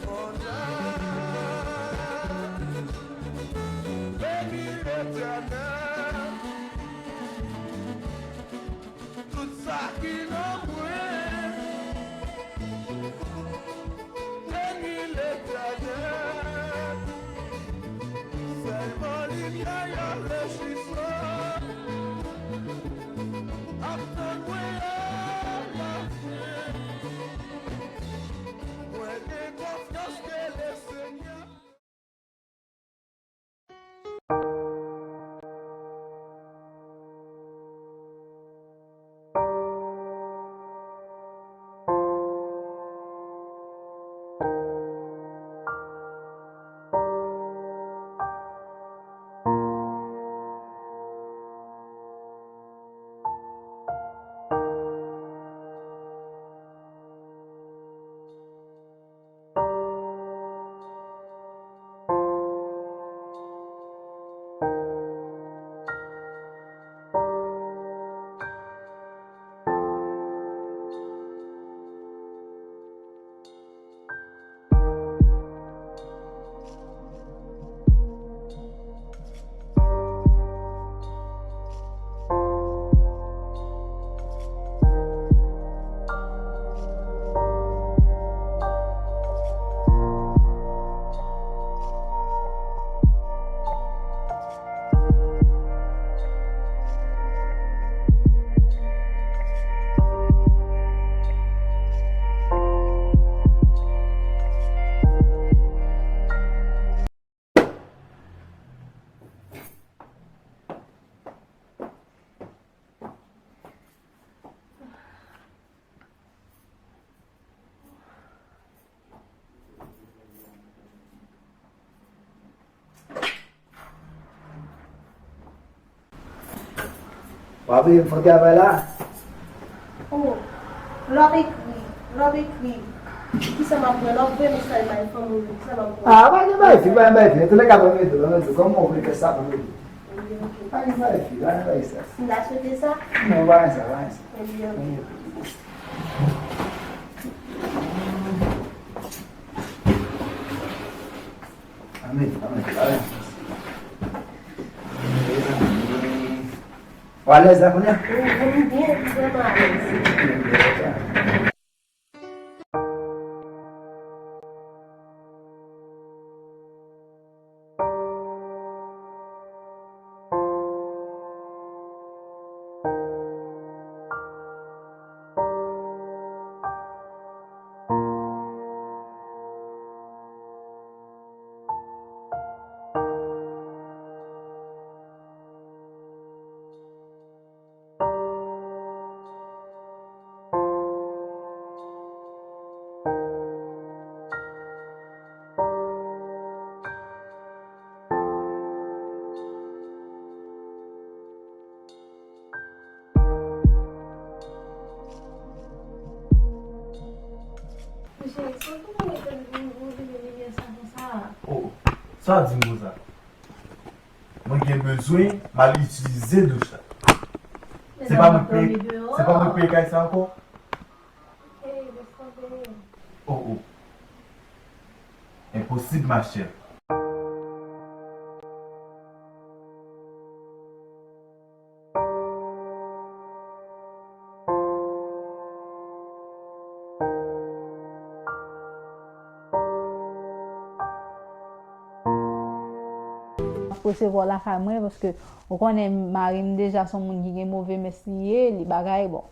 Mon âme, bénis l'Éternel. Tout sa ki nan mwen, beni Letènèl. Sèlman limyè yo rejiso, ap tann mwen alafen. Mwen gen konfyans ke Lesenyè. W ap ede m fè travay la? Oh, lè w ap ekri, lè w ap ekri, kisa m ap pran? Lè w ap voye mesaj bay fanmi w, kisa m ap pran? Ah, pa gen bagay fi, pa gen bagay fi. Antouka, pa mete, pa mete. Kòman w vle fè sa, pa mete. Ok, ok. Pa gen bagay fi, pa gen bagay sa. M ta swete sa? Non, pa gen sa, pa gen sa. Ok, ok. Amen, amen, amen. Ou alèz la kounye a? Wi, m byen, m vrèman alèz. Sa w konn rete nan yon gwo vini limyè sa konsa? Oh, sa w di m konsa? Mwen gen bezwen, m al itilize douch la. Se pa mwen k peye, se pa mwen k peye kay sa ankò? Ok, lèf kanpe. Oh, oh. Enposib, machè. Ap resevwa w lakay mwen, paske ou konnen mari m deja se yon moun ki gen move mès li ye, li bagay, bon.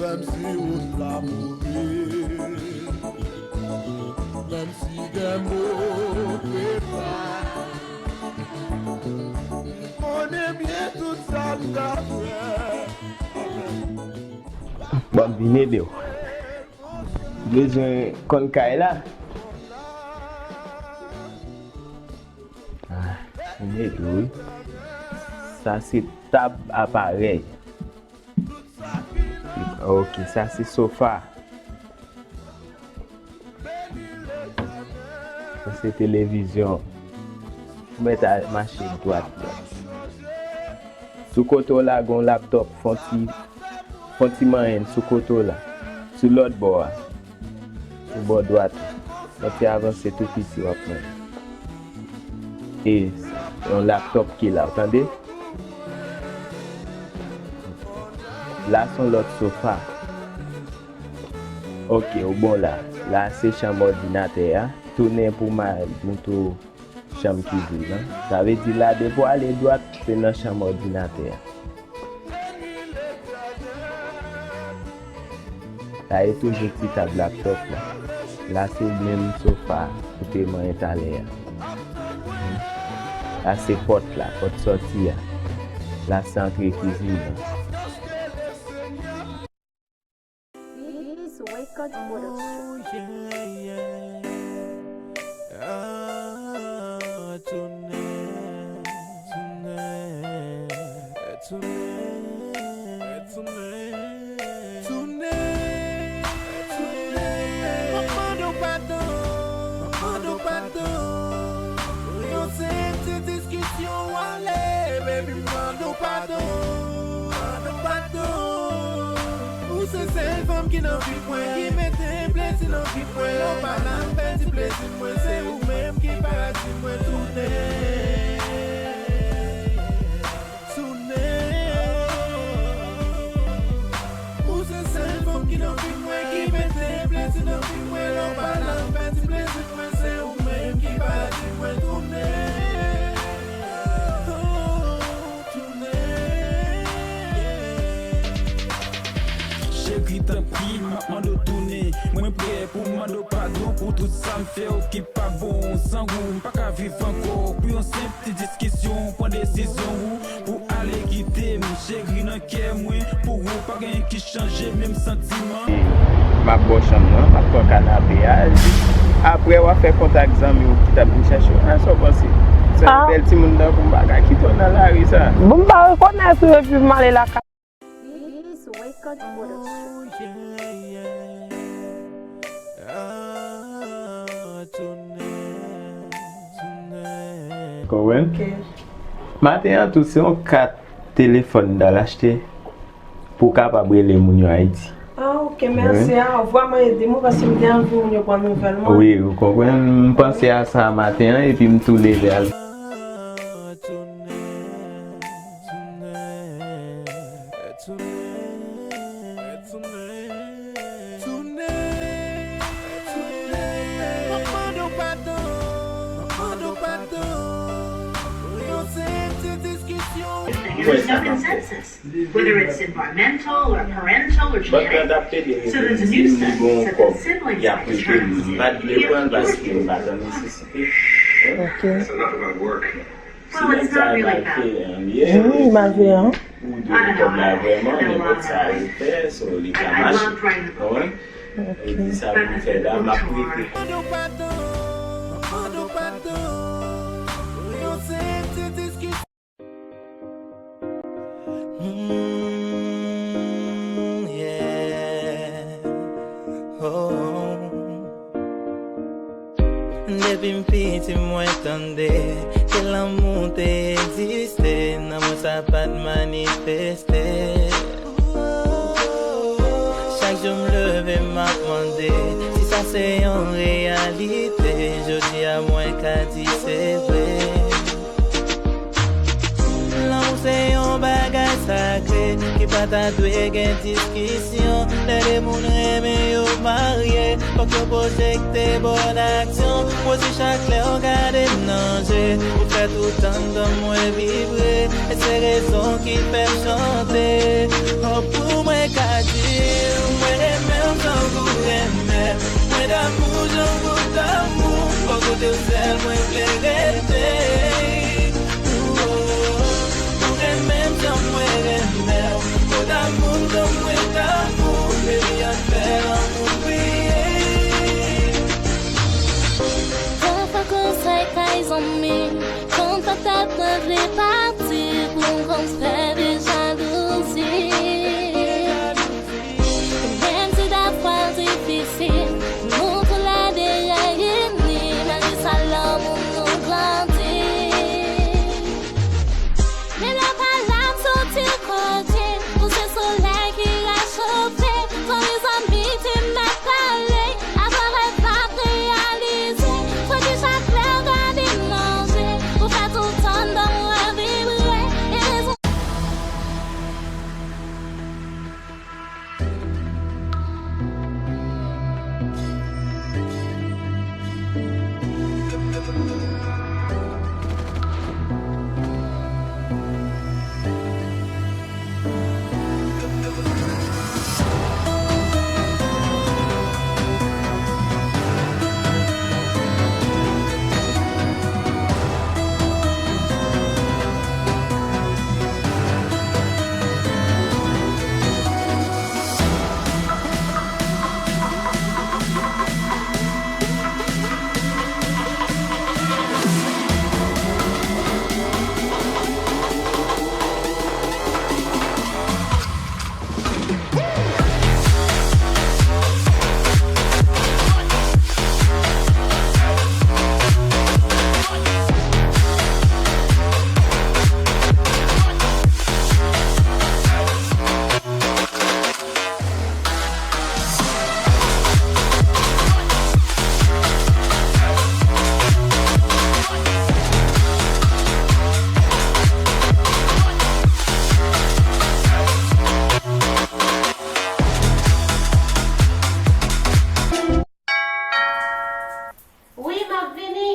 Menm si wout la move, menm si gen mo prefa, konnen byen tout sa m ka fè. Bon, m vin ede w. Bezwen konn kay la? Ah, m ede w, wi. Sa se tab aparèy. Ok, sa se sofa. Sa se televizyon. Ou mèt a mache dwat, dwat. Sou kote w la, gen yon laptòp, fon ti, fon ti manyen l sou kote w la. Sou lòt bò a. Sou bò dwat ou. Lè w te avanse tou piti, w ap wè. E yon laptòp ki la, w tande? La se yon lòt sofa. Ok, ou bon la. La se chanm òdinatè a. Tounen pou m al montre w chanm kizin nan. Sa vle di la, depi w ale dwat, se nan chanm òdinatè a. Sa e toujou ti tab laptòp la. La se menm sofa ou te manyen talè a. La se pòt la, pòt sòti a. La se antre kizin nan. This Record Production. Tounen, tounen, m ap mande w padon, m ap mande w padon. Pou yon senp ti diskisyon w ale, baby, m mande w padon, mande w padon. Ou se sèl fanm ki nan vi mwen, ki mete plezi nan vi mwen. Lè w pa la, m pèdi plezi mwen. Se ou menm ki paradi mwen. Tounen. Tounen. Ou se sèl fanm ki nan vi mwen, ki mete plezi nan vi mwen. Lè w pa la, m pèdi plezi mwen. Se ou menm ki pa di mwen tounen. Tounen. Cheri, tanpri, m ap mande w tounen. Mwen prè pou m mande w padon pou tout sa m fè w ki pa bon. San ou, m pa ka viv ankò. Pou yon senp ti diskisyon, pran desizyon ou pou ale kite m. Cheri, nan kè mwen, pou ou pa gen anyen ki chanje, menm santiman. M ap bò chanm nan, m ap pran kanape a. Jis apre, w ap fè kontak zanmi w ki t ap vin chèche w. Sa w panse? Se yon bèl timoun tankou m, m pa ka kite w nan lari sa. Bon, m pa rekonèt ou epi m ale lakay. This Record Production. Konprann? Ok. Maten an tou, se yon kat telefòn m t al achte pou w kapab rele moun yo Ayiti. Ah, ok, mèsi. Ah, ou vrèman ede mwen paske m te anvi moun yo pran nouvèl mwen. Wi, ou konprann? M panse a sa maten an epi m tou leve al. Tounen, tounen, tounen, tounen. M ap mande w padon, m ap mande w padon. Pou yon senp ti diskisyon. There's no consensus, whether it's environmental or parental or genetic. So there's a new study that says that siblings that return a sibling. Ok. Well, it's not really about. Wi, malveyan. I don't know. I, I love writing the book. I, I loved writing the book. Mande w padon. Mwen tande ke lanmou te egziste, nan mwen sa pa t manifeste. Chak jou m leve, m ap mande si sa se yon reyalite. Jodi a, mwen ka di se vre. Lanmou se yon bagay sakre ki pa ta dwe gen diskisyon. Lè de moun renmen yo marye, fòk yo pwojekte bòn aksyon. Wozi, chak lè w gade m nan je, ou fè tout anndan mwen vibre. E se rezon ki fè m chante. Oh, pou mwen ka di w, mwen renmen w tankou renmen. Mwen damou jan w damou. Bò kote w sèl mwen vle rete. Ou renmen m jan mwen renmen w. Ou damou m jan mwen damou. Baby, ann fè lanmou priye. Pafwa konsèy kay zanmi, konn pa tèt mwen vle pati pou m konn fè de jalouzi. Menm si dèfwa l difisil, nou toulède reyini, malgre sa lanmou nou grandi. Men lè pa la m soti kote, pou se solèy ki rachofe, tanmi zanmi te mèt pale, avan rèv la ap reyalize, fò di chak lè w gade m nan je, ou fè tout anndan mwen vibre, e rezon Wi, m ap vini.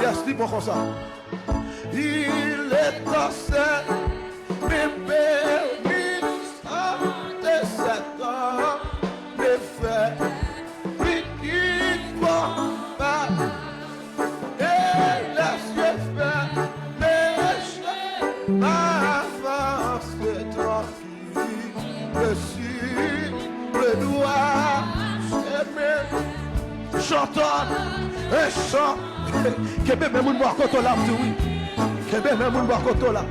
Yes, li bon konsa. Il est temps, c'est mes bénissantes, c'est temps de faire. Li ki fò pa e lèske fè peche avanse trankil. Deside dwa chemen. Chantòn e chan. Kenbe men moun bò kote w la, m di wi. Kenbe men moun bò kote w la.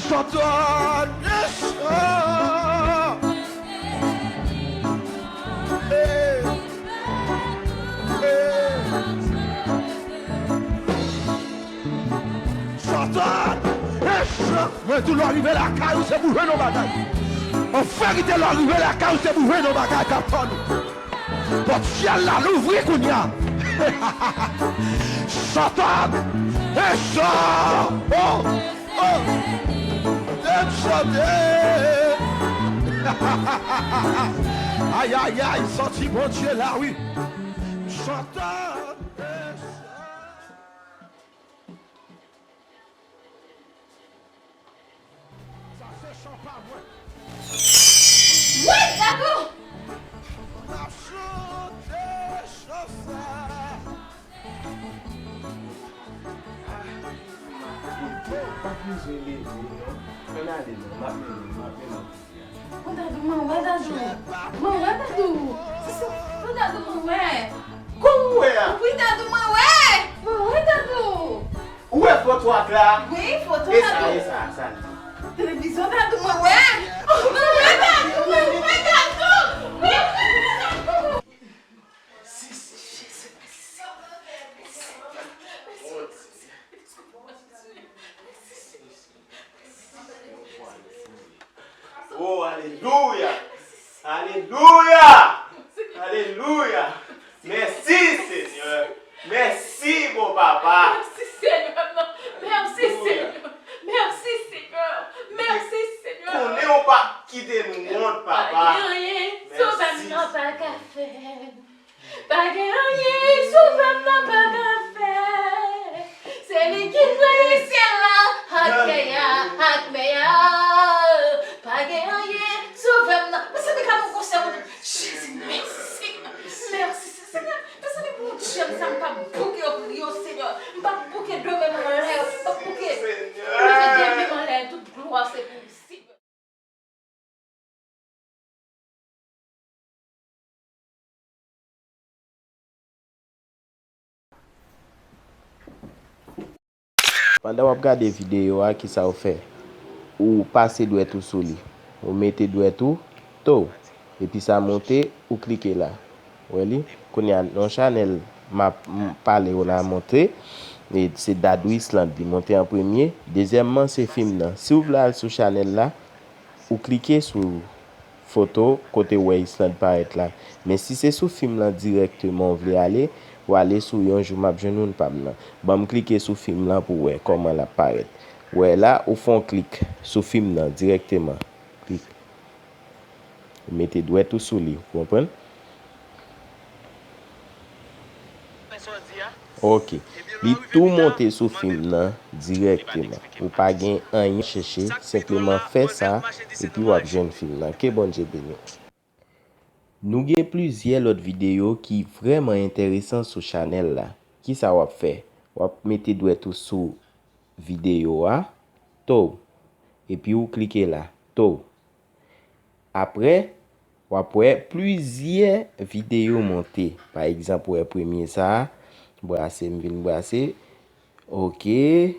Chantòn e chan. Hey. Hey. Chantòn e chan. Mwen di w, lè w rive lakay ou, se pou jwenn yon bagay. An verite, lè w rive lakay ou, se pou jwenn yon bagay k ap tann ou. Pòt syèl la louvri kounye a. Chantòn e chan. Oh, oh. Lè m chante. Ay, ay, ay, santi Bondye la, wi. Pantan de chan. Sa se chan pa mwen. Wi, Dadou! M ap chante chan sa. Ou pa bezwen leve, non. Ann ale, non. M ap mennen w, m ap mennen w. Mwen Dadou, mwen wè Dadou. Mwen wè Dadou. Mwen Dadou, mwen wè. Kòman w wè a? Wi, Dadou, mwen wè. Mwen wè Dadou. Ou wè foto ak la? Wi, foto Dadou. E sa, e sa, sa l di. Televizyon Dadou, mwen wè. Mwen wè Dadou, mwen wè Dadou. Mwen wè Dadou. Jezi, Jezi, mèsi. Mèsi, Papa, mèsi. Oh, alelouya! Alelouya! Alelouya! Mèsi, Senyè! Mèsi, bon Papa! Mèsi, Senyè! Mèsi, Senyè! Mèsi, Senyè! Mèsi, Senyè! Konnen w p ap kite nou wont, Papa! Pa gen anyen, Sovè m nan pa ka fè. Pa gen anyen Sovè m nan pa ka fè. Se li ki kreye syèl la, ak tè a, ak mè a. Pa gen anyen Sovè m nan. Mezanmi, gade yon konsè, moun. Jezi, mèsi. Mèsi, Senyè. Mezanmi, Bondye m sa, m p ap bouke yo priye w, Senyè. M p ap bouke de men m anlè, m p ap bouke. Leve de men m anlè, tout glwa se pou ou, Senyè. Pandan w ap gade videyo a, kisa w fè? Ou pase dwèt ou sou li. Ou mete dwèt ou, to, epi sa monte, ou klike la. Ou wè li? Kounye a, yon chanèl m ap m pale w la monte. E se Dadou Island, li monte an premye. Dezyèmman, se fim nan. Si w vle al sou chanèl la, ou klike sou foto kote w wè Island parèt la. Men si se sou fim lan dirèkteman w vle ale, w ale sou Yon jou m ap jwenn moun pa m nan. Ban m klike sou fim lan pou w wè kòman l ap parèt. W wè la, ou fè yon klik sou fim nan dirèkteman. Klik. Ou mete dwèt ou sou li, ou konprann? Ok. Li tou monte sou fim nan dirèkteman. Ou pa gen anyen chèche, senpleman fè sa, epi w ap jwenn fim nan. Ke Bondye beni w. Nou gen plizyè lòt videyo ki vrèman enteresan sou chanèl la. Kisa w ap fè? W ap mete dwèt ou sou videyo a, to, epi w klike la, to. Apre, w ap wè plizyè videyo monte. Pa egzanp, w wè premye sa a, brase, m vin brase. Ok,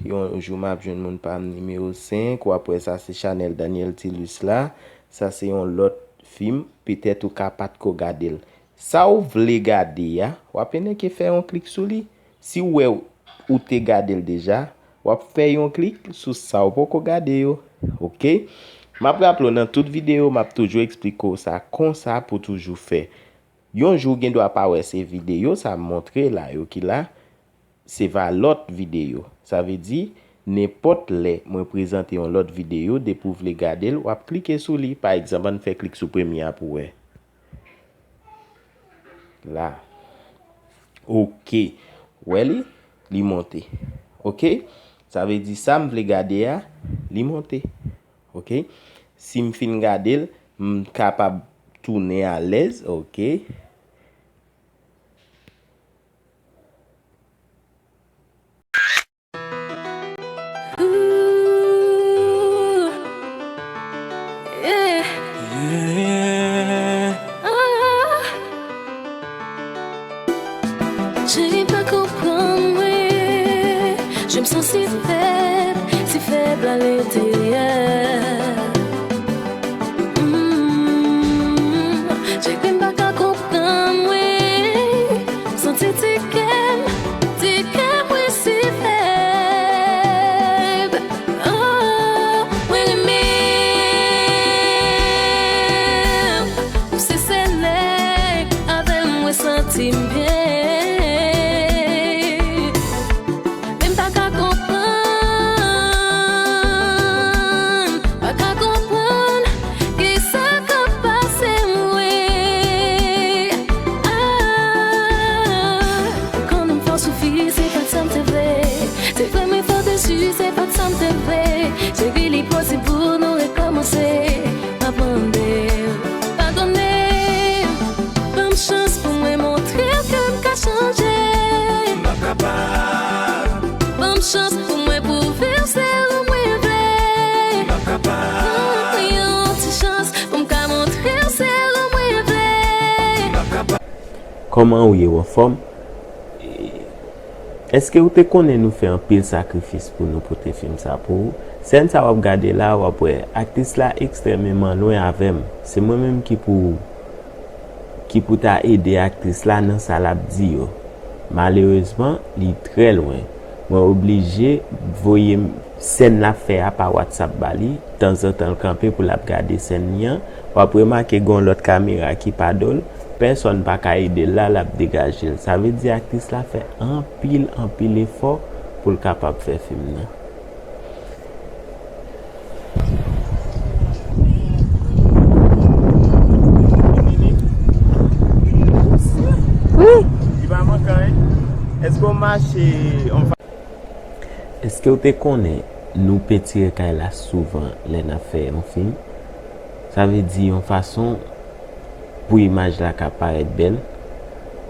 Yon jou m ap jwenn moun pa m nimewo senk. W ap wè sa se chanèl Daniel Tilus la. Sa se yon lòt fim, petèt ou ka pa t ko gade l. Sa w vle gade a, w ap enke fè yon klik sou li. Si w wè ou te gade l deja, w ap fè yon klik sou sa w poko gade yo. Ok? M ap raple w nan tout videyo, m ap toujou eksplike w sa konsa pou toujou fè. Yon jou w gen dwa pa wè se videyo sa m montre la yo ki la, se va lòt videyo. Sa vle di, nenpòt lè mwen prezante yon lòt videyo, depi w vle gade l, w ap klike sou li. Pa egzanp, ann fè klik sou premye a pou w wè. La. Ok. Wè li? Li monte. Ok? Sa vle di sa m vle gade a, li monte. Ok? Si m fin gade l, m kapab tounen alèz. Ok? Ooh, yeah. Yeah. Ah. Cheri pa konprann mwen. Je me sens si faible, si faible à l'intérieur. Mm, cheri m pa ka konprann mwen. Santi ti kè m, ti kè mwen si fèb. Oh, mwen renmen w. Ou se sèl nèg avè l mwen santi m byen. Men m pa ka konprann Sa m te vle, cheri, li posib pou nou rekòmanse. M ap mande w padone m. Ban m chans pou mwen montre w ke m ka chanje. M ap kapab. Ban m chans pou mwen pwouve w se ou mwen vle. M ap kapab. Ban mwen yon ti chans pou m ka montre w se ou mwen vle. M ap kapab. Kòman ou ye, w anfòm? Èske ou te konnen nou fè anpil sakrifis pou nou pote fim sa pou ou? Sèn sa w ap gade la, w ap wè aktris la ekstrèmeman lwen avè m. Se mwen menm ki pou, ki pou ta ede aktris la nan sa l ap di yo. Malerezman, li trè lwen. Mwen oblije voye m sèn l ap fè a pa WhatsApp ba li. Tanzantan, l kanpe pou l ap gade sèn li an. W ap remake gen yon lòt kamera ki pa do l. Pèsòn pa ka ede l la, l ap degaje l. Sa vle di aktris la fè anpil, anpil efò pou l kapab fè fim nan. Wi. Li pa manke anyen. Èske w mache yon fa- Èske w te konnen nou pentire kay la souvan lè n ap fè yon fim? Sa vle di yon fason pou imaj la ka parèt bèl,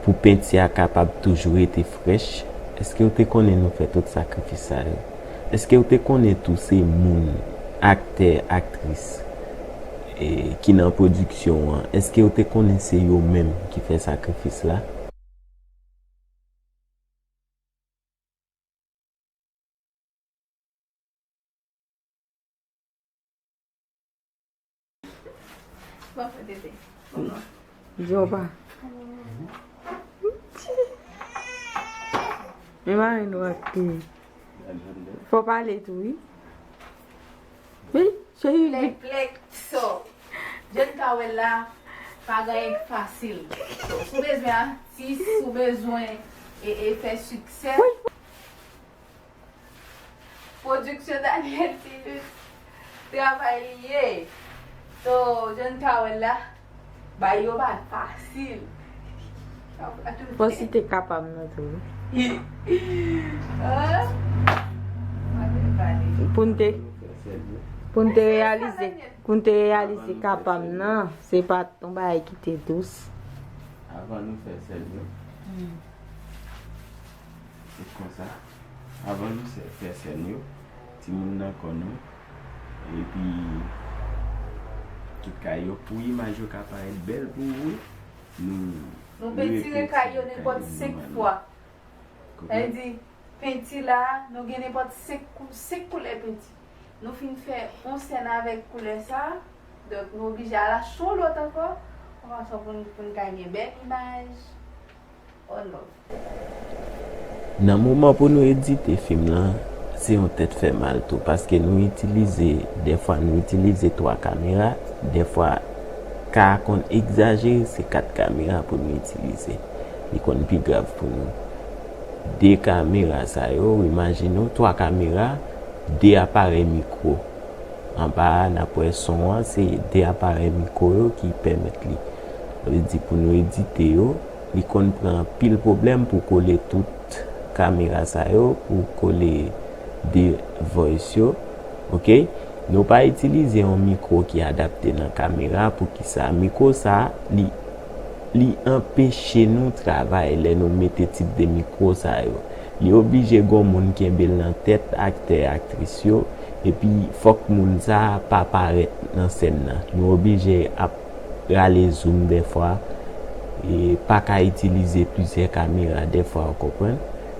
pou penti a kapab toujou rete frèch. Èske w te konnen nou fè tout sakrifis sa yo? Èske w te konnen tou se moun, aktè, aktris, e, ki nan pwodiksyon an? Èske w te konnen se yo menm ki fè sakrifis la? Bon, tete. Bon, non. Di w pa. Men mari nou ak li. Fò pale tou, wi. Wi, cheri. Plèk, plèk, so. Jan n ka wè l la, pa gen anyen k fasil. Si w bezwen atis, si w bezwen e, e fè siksè. Wi. Pwodiksyon Daniel Tilus, travay li ye. So, jan n ka wè l la, bagay yo pa fasil. Fò si te kapab nan tou. Ah. Pou n te, pou n te reyalize, pou n te reyalize kapab nan, se pa t yon bagay ki te dous. Avan nou fè sèn yo, se konsa. Avan nou sè-, fè sèn yo, timoun nan kò nou, epi tout kay yo, pou imaj yo ka parèt bèl pou ou, nou, nou pentire kay yo nenpòt senk fwa. Sa vle di, penti la, nou gen nenpòt senk kou-, senk koulè penti. Nou fin fè yon sèn avèk koulè sa, donk nou oblije al achte yon lòt ankò, yon fason pou n, pou n ka gen bèl imaj. Nan moman pou nou edite fim lan, se yon tèt fè mal tou, paske nou itilize, dèfwa nou itilize twa kamera, dèfwa ka konn egzajere, se kat kamera pou nou itilize. Li konn pi grav pou nou. De kamera sa yo, imajine w, twa kamera, de aparèy mikwo. Anba a, n ap wè son an, se de aparèy mikwo yo ki pèmèt li. Sa vle di pou nou edite yo, li konn pran anpil pwoblèm pou kole tout kamera sa yo, pou kole de voice yo, oke? Nou pa itilize yon mikwo ki adapte nan kamera, poukisa? Mikwo sa, li, li anpeche nou travay lè nou mete tip de mikwo sa yo. Li oblije gon moun kenbe l nan tèt aktè, aktris yo, epi fòk moun sa a pa parèt nan sèn nan. Nou oblije ap rale zoom dèfwa, e pa ka itilize plizyè kamera dèfwa, w konprann?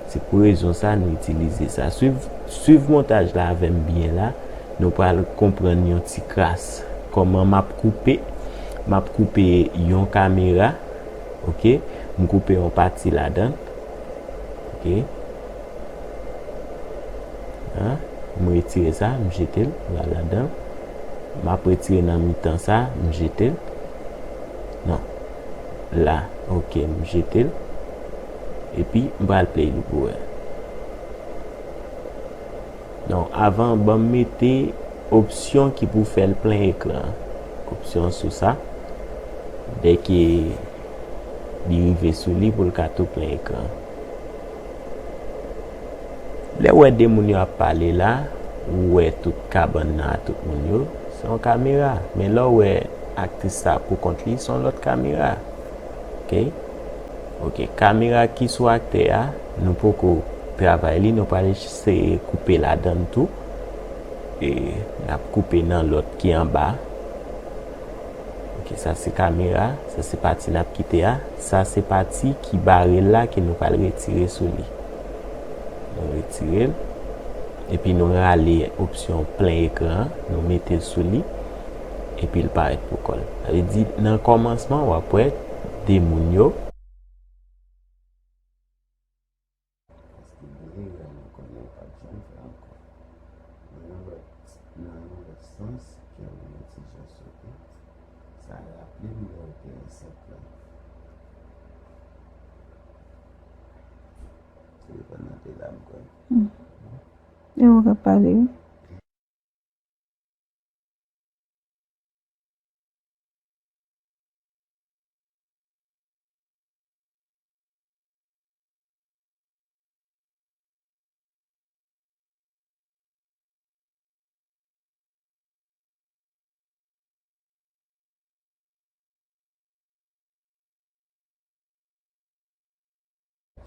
Se pou rezon sa nou itilize sa. Swiv, swiv montaj la avè m byen la, nou pral konprann yon ti kras kòman m ap koupe. M ap koupe yon kamera, oke? M koupe yon pati ladan l. Oke. An, m retire sa, m jete l, m pral ladan l. M ap retire nan mitan sa, m jete l. Non. La, oke, m jete l. Epi, m pral play li pou wè. Non, avan, ban m mete opsyon ki pou fè l plen ekran an. Opsyon sou sa. Dèke li rive sou li pou l ka tou plen ekran. Lè w wè de moun yo ap pale la, Ou wè tout kabann nan a tout moun yo, se yon kamera. Men lè w wè aktris sa a pou kont li, se yon lòt kamera. Oke? Oke, kamera ki sou aktè a, nou poko travay li, nou pral eseye koupe ladan l tou. E n ap koupe nan lòt ki anba. Oke, sa se kamera, sa se pati n ap kite a. Sa se pati ki bare l la ke nou pral retire sou li. Nou retire l. Epi nou rale opsyon plen ekran an, nou mete l sou li. Epi l parèt pou kò l. Sa vle di, nan kòmansman, w ap wè de moun yo. Paske de erè mwen konnen w p ap janm fè ankò. Nan yon lòt, nan yon lòt sans, kè w yon ti jan sote. Sa raple m lè w te ansent lan. Telefòn nan te la, m kwè. Hmm. E ou k ap pale, wi.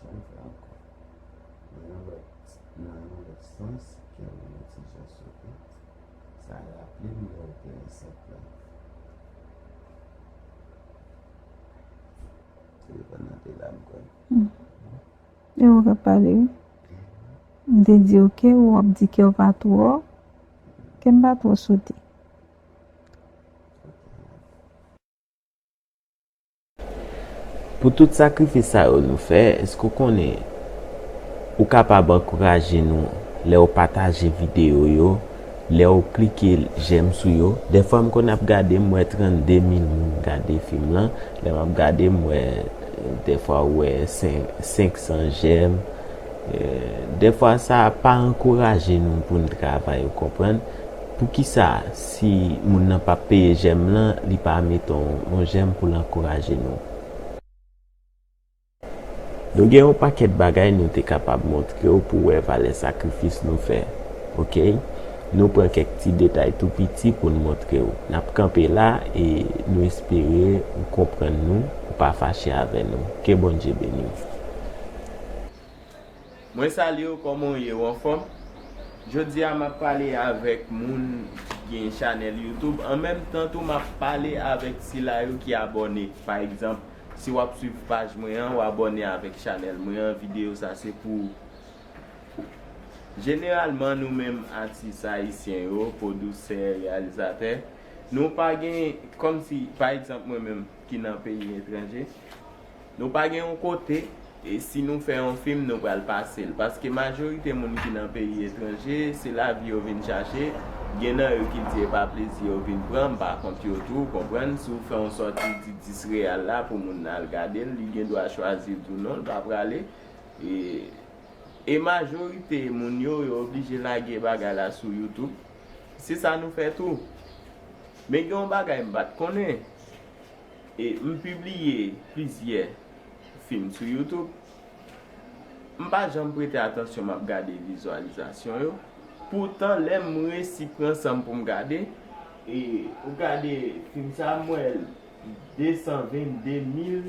Janm fè ankò. Nan yon lòt, nan yon lòt sans, kè w yon ti jan sote. Sa raple m lè w te ansent lan. Telefòn nan te la, m kwè. Hmm. E ou k ap pale, wi. M te di, oke, w ap di kè w pa twò, kè m pa twò sote. Pou tout sakrifis sa yo nou fè, èske w konnen ou kapab ankouraje nou lè w pataje videyo yo, lè w klike jèm sou yo? Dèfwa m konn ap gade, m wè trannde mil moun gade fim lan. Lè m ap gade, m wè, dèfwa w wè sen-, senk san jèm. Eh, dèfwa sa pa ankouraje nou pou n travay, ou konprann? Poukisa, si moun nan p ap peye jèm lan, li pa mete yon, yon jèm pou l ankouraje nou? Nou gen yon pakèt bagay nou te kapab montre w pou w wè valè sakrifis nou fè. Oke? Nou pran kèk ti detay tou piti pou n montre w. N ap kanpe la e nou espere ou konprann nou, ou pa fache avè nou. Ke Bondye beni w. Mwen salye w, kòman w ye, w anfòm? Jodi a, m ap pale avèk moun ki gen chanèl YouTube. An menm tan tou, m ap pale avèk sila yo ki abòne. Pa egzanp, si w ap swiv paj mwen an, w abòne avèk chanèl mwen an, videyo sa se pou ou. Jeneralman, nou menm atis ayisyen yo, pwodisè, reyalizatè, nou pa gen, kòmsi, pa egzanp, mwen menm ki nan peyi etranje, nou pa gen yon kote, e si nou fè yon fim, nou pral pase l. Paske majorite moun ki nan peyi etranje, se lavi yo vin chache. Gen nan yo ki di e pa plezi yo vin pran, m pa kont yo tou, konprann? Si w fè yon sòti di dis reyal la pou moun nan al gade l, li gen dwa chwazi di w non, l pa prale. E, e majorite moun yo, yo oblije lage bagay la sou YouTube. Se sa nou fè tou. Men gen yon bagay m pa t konnen. E m pibliye plizyè fim sou YouTube. M pa janm prete atansyon, m ap gade vizyalizasyon yo. Poutan, lè m resi pran san m pou m gade, e ou gade fim sa, m wè l de san vennde mil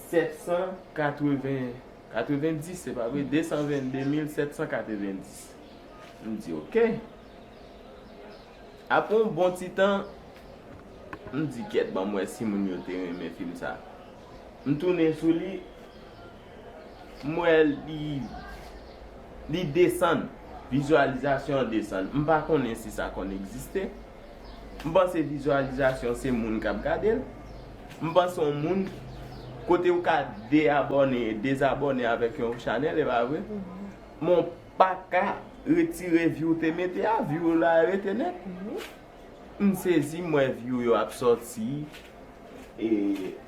sèt san katreven, katrevendis, se pa vre, de san vennde mil sèt san katrevendis. M di, oke. Apre yon bon ti tan, m di, kèt, ban m wè si moun yo te renmen fim sa. M tounen sou li, m wè li, li desann, vizyalizasyon an desann. M pa konnen si sa konn egziste. M panse vizyalizasyon se moun k ap gade l. M panse yon moun, kote ou ka deabòne, dezabòne avèk yon chanèl, e pa vre? Men w pa ka retire vi w te mete a, vi w la rete nèt. M sezi, m wè vi w yo ap sòti, e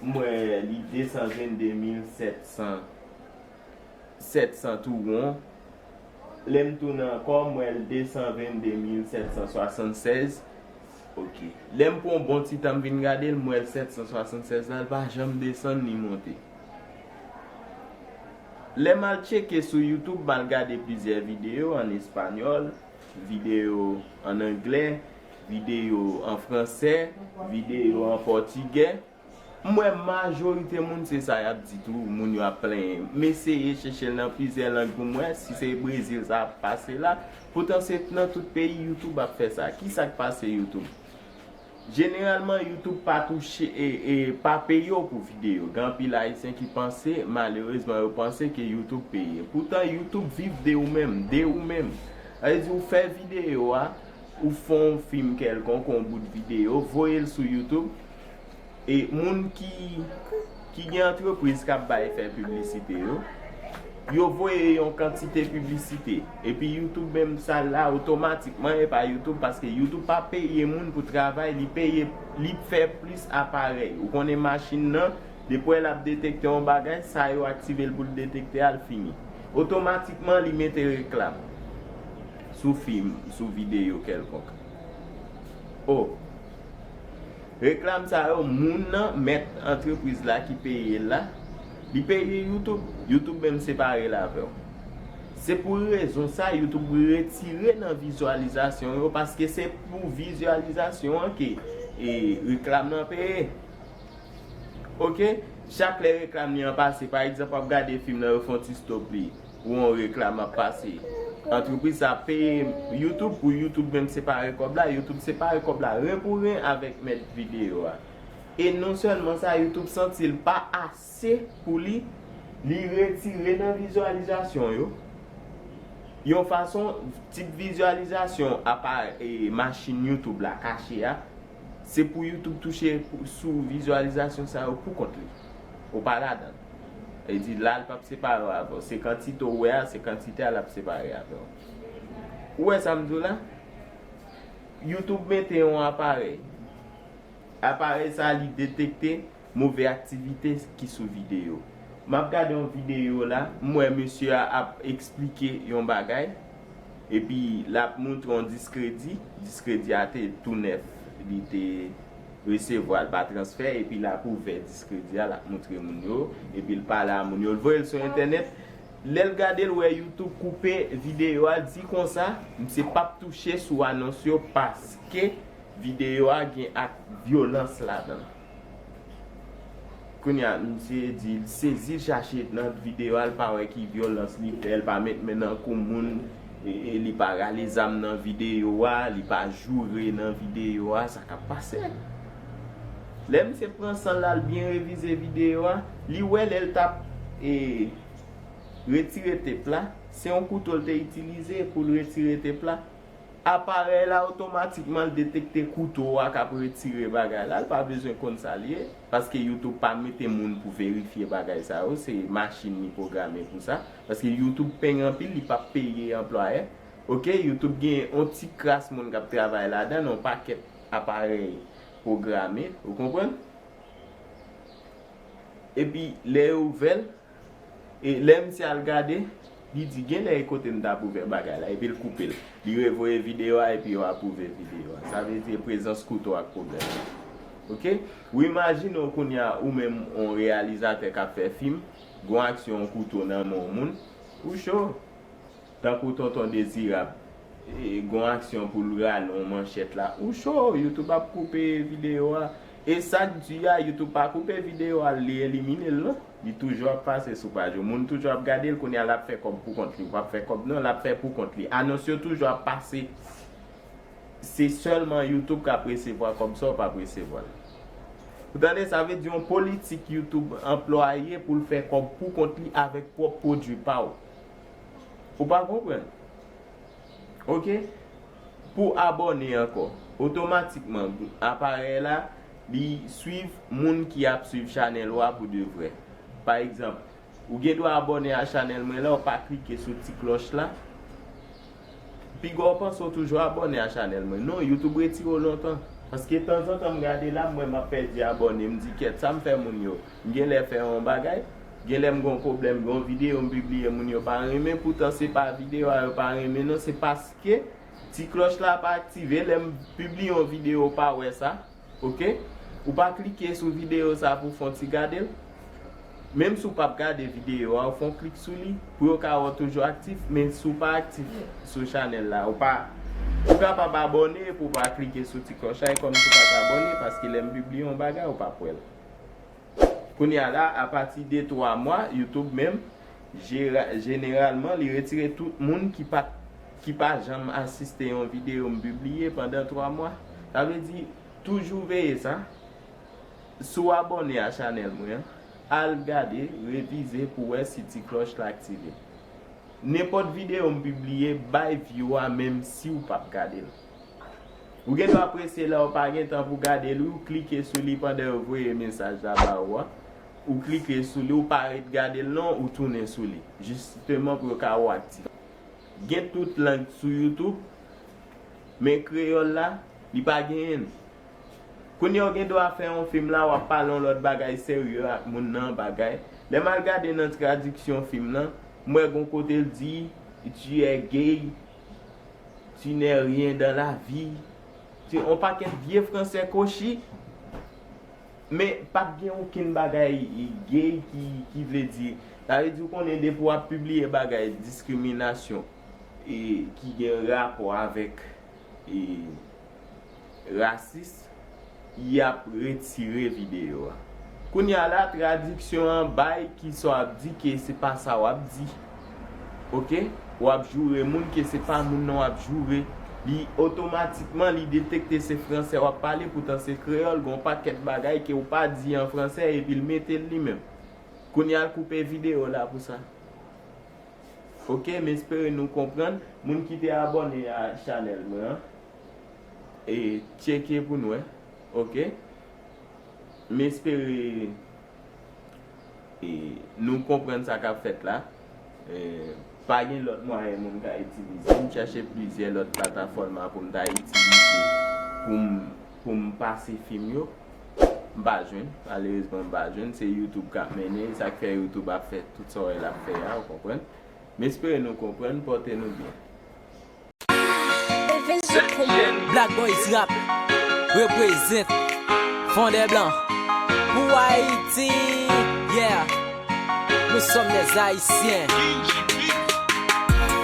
m wè li de san vennde mil sèt san, sèt san tou won. Lè m tounen ankò, m wè l de san vennde mil sèt san swasannsèz. Oke. Lè m pran yon bon ti tan m vin gade l, m wè l sèt san swasannsèz la, l pa janm desann ni monte. Lè m al tcheke sou YouTube, m al gade plizyè videyo an espanyòl, videyo an anglè, videyo an fransè, videyo an pòtigè. M wè majorite moun se sa y ap di tou, moun yo ap plenyen. M eseye chèche l nan plizyè lang pou m wè si se Brezil sa ap pase la. Poutan se nan tout peyi YouTube ap fè sa. Kisa k pase YouTube? Jeneralman, YouTube pa touche, e, e, pa peye w pou videyo. Gen anpil Ayisyen ki panse, malerezman, yo panse ke YouTube peye. Poutan, YouTube viv de ou menm, de ou menm. Sa vle di, ou fè videyo a, ou fè yon fim kèlkonk, yon bout videyo, voye l sou YouTube. E moun ki, ki gen antrepriz k ap bay fè piblisite yo, yo voye yon kantite piblisite. Epi YouTube menm sa la, otomatikman, e pa YouTube, paske YouTube pa peye moun pou travay, li peye, li fè plis aparèy. Ou konnen machin nan, depi l ap detekte yon bagay, sa yo aktive l pou l detekte a, l fini. Otomatikman, li mete reklam sou fim, sou videyo kèlkonk. O, reklam sa yo, moun nan, mèt antrepriz la ki peye l la, li peye YouTube. YouTube menm separe l avè w. Se pou rezon sa, YouTube retire nan vizyalizasyon yo, paske se pou vizyalizasyon an ke, e, reklam nan peye. Oke? Chak lè reklam li an pase, pa egzanp, w ap gade fim nan, yo fè yon ti stop li, ou yon reklam ap pase. Antrepriz sa ap peye YouTube pou YouTube menm separe kòb la, YouTube separe kòb la ren pou ren avèk mèt videyo a. E non sèlman sa, YouTube santi l pa ase pou li, li retire nan vizyalizasyon yo. Yon fason, tip vizyalizasyon apa, e, machin YouTube la kache a, se pou YouTube touche pou, sou vizyalizasyon sa yo pou kont li. Ou pa ladan l. E di la, l p ap separe w avè w. Se kantite w wè a, se kantite a l ap separe avè w. Ou wè sa m di w la? YouTube mete yon aparèy. Aparèy sa, li detekte move aktivite ki sou videyo. M ap gade yon videyo la, m wè mesye a ap eksplike yon bagay, epi l ap montre yon diskredi, diskredi a te tou nèf, li te resevwa l pa transfè, epi l ap ouvè diskredi a, l ap montre moun yo, epi l pale a moun yo, l voye l sou entènèt. Lè l gade, l wè YouTube koupe videyo a, l di konsa, misye p ap touche sou anons yo paske videyo a gen ak vyolans ladan l. Kounye a, misye di l sezi, l chache nan videyo a, l pa wè ki vyolans li fè, l pa met men nan kou moun, e, e li pa rale zam nan videyo a, li pa joure nan videyo a, sa k ap pase? Lè misye pran san l al byen revize videyo a, li wè lè l t ap, e, retire tep la, se yon kouto l te itilize pou l retire tep la. Aparèy la otomatikman l detekte kouto a k ap retire bagay la, l pa bezwen konn sa l ye, paske YouTube pa mete moun pou verifye bagay sa yo, se machin li pwograme pou sa, paske YouTube peng anpil, li p ap peye anplwayè. Oke, YouTube gen yon ti kras moun k ap travay ladan l, yon pakèt aparèy pwograme, ou konprann? Epi lè yo ouvè l, e lè misye al gade, li di genlè e kote m t ap ouvè bagay la, epi l koupe l. Li revoye videyo a epi yo ap ouvè videyo a. Sa vle di prezans kouto ak pwoblèm. Oke? Ou imajine w kounye a, ou menm yon reyalizatè k ap fè fim, gon aksyon yon kouto nan men yon moun, ou cho. Tankou Tonton Dezirab, e, gon aksyon pou l rale yon manchèt la. Ou cho, YouTube ap koupe videyo a. E sa k di a, YouTube pa koupe videyo a, li elimine l non. Li toujou ap pase sou paj ou. Moun toujou ap gade l, kounye a l ap fè kòb pou kont li. Ou p ap fè kòb non, l ap fè pou kont li. Anons yo toujou ap pase. Se sèlman YouTube k ap resevwa kòb sa, ou p ap resevwa l. Ou tande, sa vle di yon politik YouTube anplwaye pou l fè kòb pou kont li avèk pwòp pwodui pa w. Ou pa konprann? Oke? Pou abòne ankò, otomatikman, aparèy la, li swiv moun ki ap swiv chanèl ou a pou de vrè. Pa egzanp, ou gen dwa abòne a chanèl mwen la, ou pa klike sou ti klòch la. Piga w panse w toujou abòne a chanèl mwen. Non, YouTube retire w lontan. Paske tanzantan m gade la, m wè m ap pèdi abòne, m di kèt, sa m fè moun yo? M genlè fè yon bagay, genlè m gon pwoblèm, gon videyo m pibliye, moun yo pa renmen, poutan se pa videyo a yo pa renmen non, se paske ti klòch la pa aktive, lè m pibliye yon videyo, ou pa wè sa, oke? Ou pa klike sou videyo sa pou fè yon ti gade l. Menm si w p ap gade videyo a, ou fè yon klik sou li, pou yo ka wè w toujou aktif, men si w pa aktif sou chanèl la, ou pa, Ou kapab abòne epi w pa klike sou ti klòch la, e kòmsi w pa t abòne, paske lè m pibliye yon bagay, ou p ap wè l. Kounye a la, apati de twa mwa, YouTube menm, jera-, jeneralman, li retire tout moun ki pa, ki pa janm asiste yon videyo m pibliye pandan twa mwa. Sa vle di, toujou veye sa. Si w abòne a chanèl mwen an, al gade, revize pou w wè si ti klòch la aktive. Nenpòt videyo m pibliye, bay view a menm si w p ap gade l. Ou gen dwa prese la, ou pa gen tan pou gade l, wi, ou klike sou li pandan yo voye mesaj la ba ou a. Ou klike sou li, ou pa ret gade l non, ou tounen sou li. Jisteman pou yo ka wè w aktif. Gen tout lang sou YouTube, men kreyòl la, li pa genyen l. Kounye a w gen dwa fè yon fim la, w ap pale yon lòt bagay serye ak moun nan, bagay. Lè m al gade nan tradiksyon fim nan, m wè gon kote l di, tu es gay, tu n'es rien dans la vie. Ti, yon pakèt vye fransè kochi, men pa t gen okenn bagay gay ki, ki vle di. Sa vle di, ou konnen depi w ap pibliye bagay diskriminasyon e ki gen rapò avèk e rasis, y ap retire videyo a. Kounye a la, tradiksyon an bay ki sa w ap di ke se pa sa w ap di. Oke? W ap joure moun ke se pa moun nan w ap joure. Li otomatikman, li detekte se fransè w ap pale, poutan se kreyòl, gen yon pakèt bagay ke w pa di an fransè, epi l mete l li menm. Kounye a, l koupe videyo la pou sa. Oke, m espere nou konprann. Moun ki te abòne a chanèl mwen an, e tcheke pou n wè. Oke? M espere, e, nou konprann sa k ap fèt la. E, pa gen lòt mwayen moun ka itilize. M chèche plizyè lòt platafòm a pou m ta itilize pou m, pou m pase fim yo. M pa jwenn, malerezman m pa jwenn. Se YouTube k ap mennen, sa k fè YouTube ap fè tout sa w wè l ap fè a, ou konprann? M espere nou konprann, pòte nou byen. Black Boys Rap represent Fond des Blancs pour Haïti. Yeah, nous sommes des Haïtiens.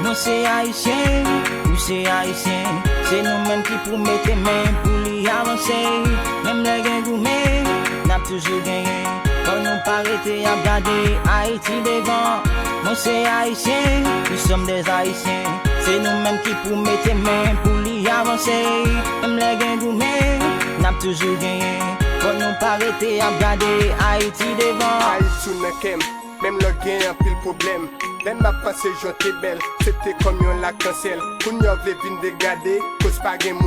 Mwen se ayisyen, ou se ayisyen. Se nou menm ki pou mete men pou li avanse. Menm lè gen goumen, n ap toujou genyen. Fò nou pa rete ap gade Ayiti devan. Mwen se ayisyen, nous sommes des Haïtiens. Se nou menm ki pou mete men pou li avanse. Menm lè gen goumen, n ap toujou genyen. Fò nou pa rete ap gade Ayiti devan. Ayiti nan kè m, menm lè w gen anpil pwoblèm. Lè m ap panse jan w te bèl, se te kòm yon lakansèl. Kounye a w vle vin degade, koz pa gen moun.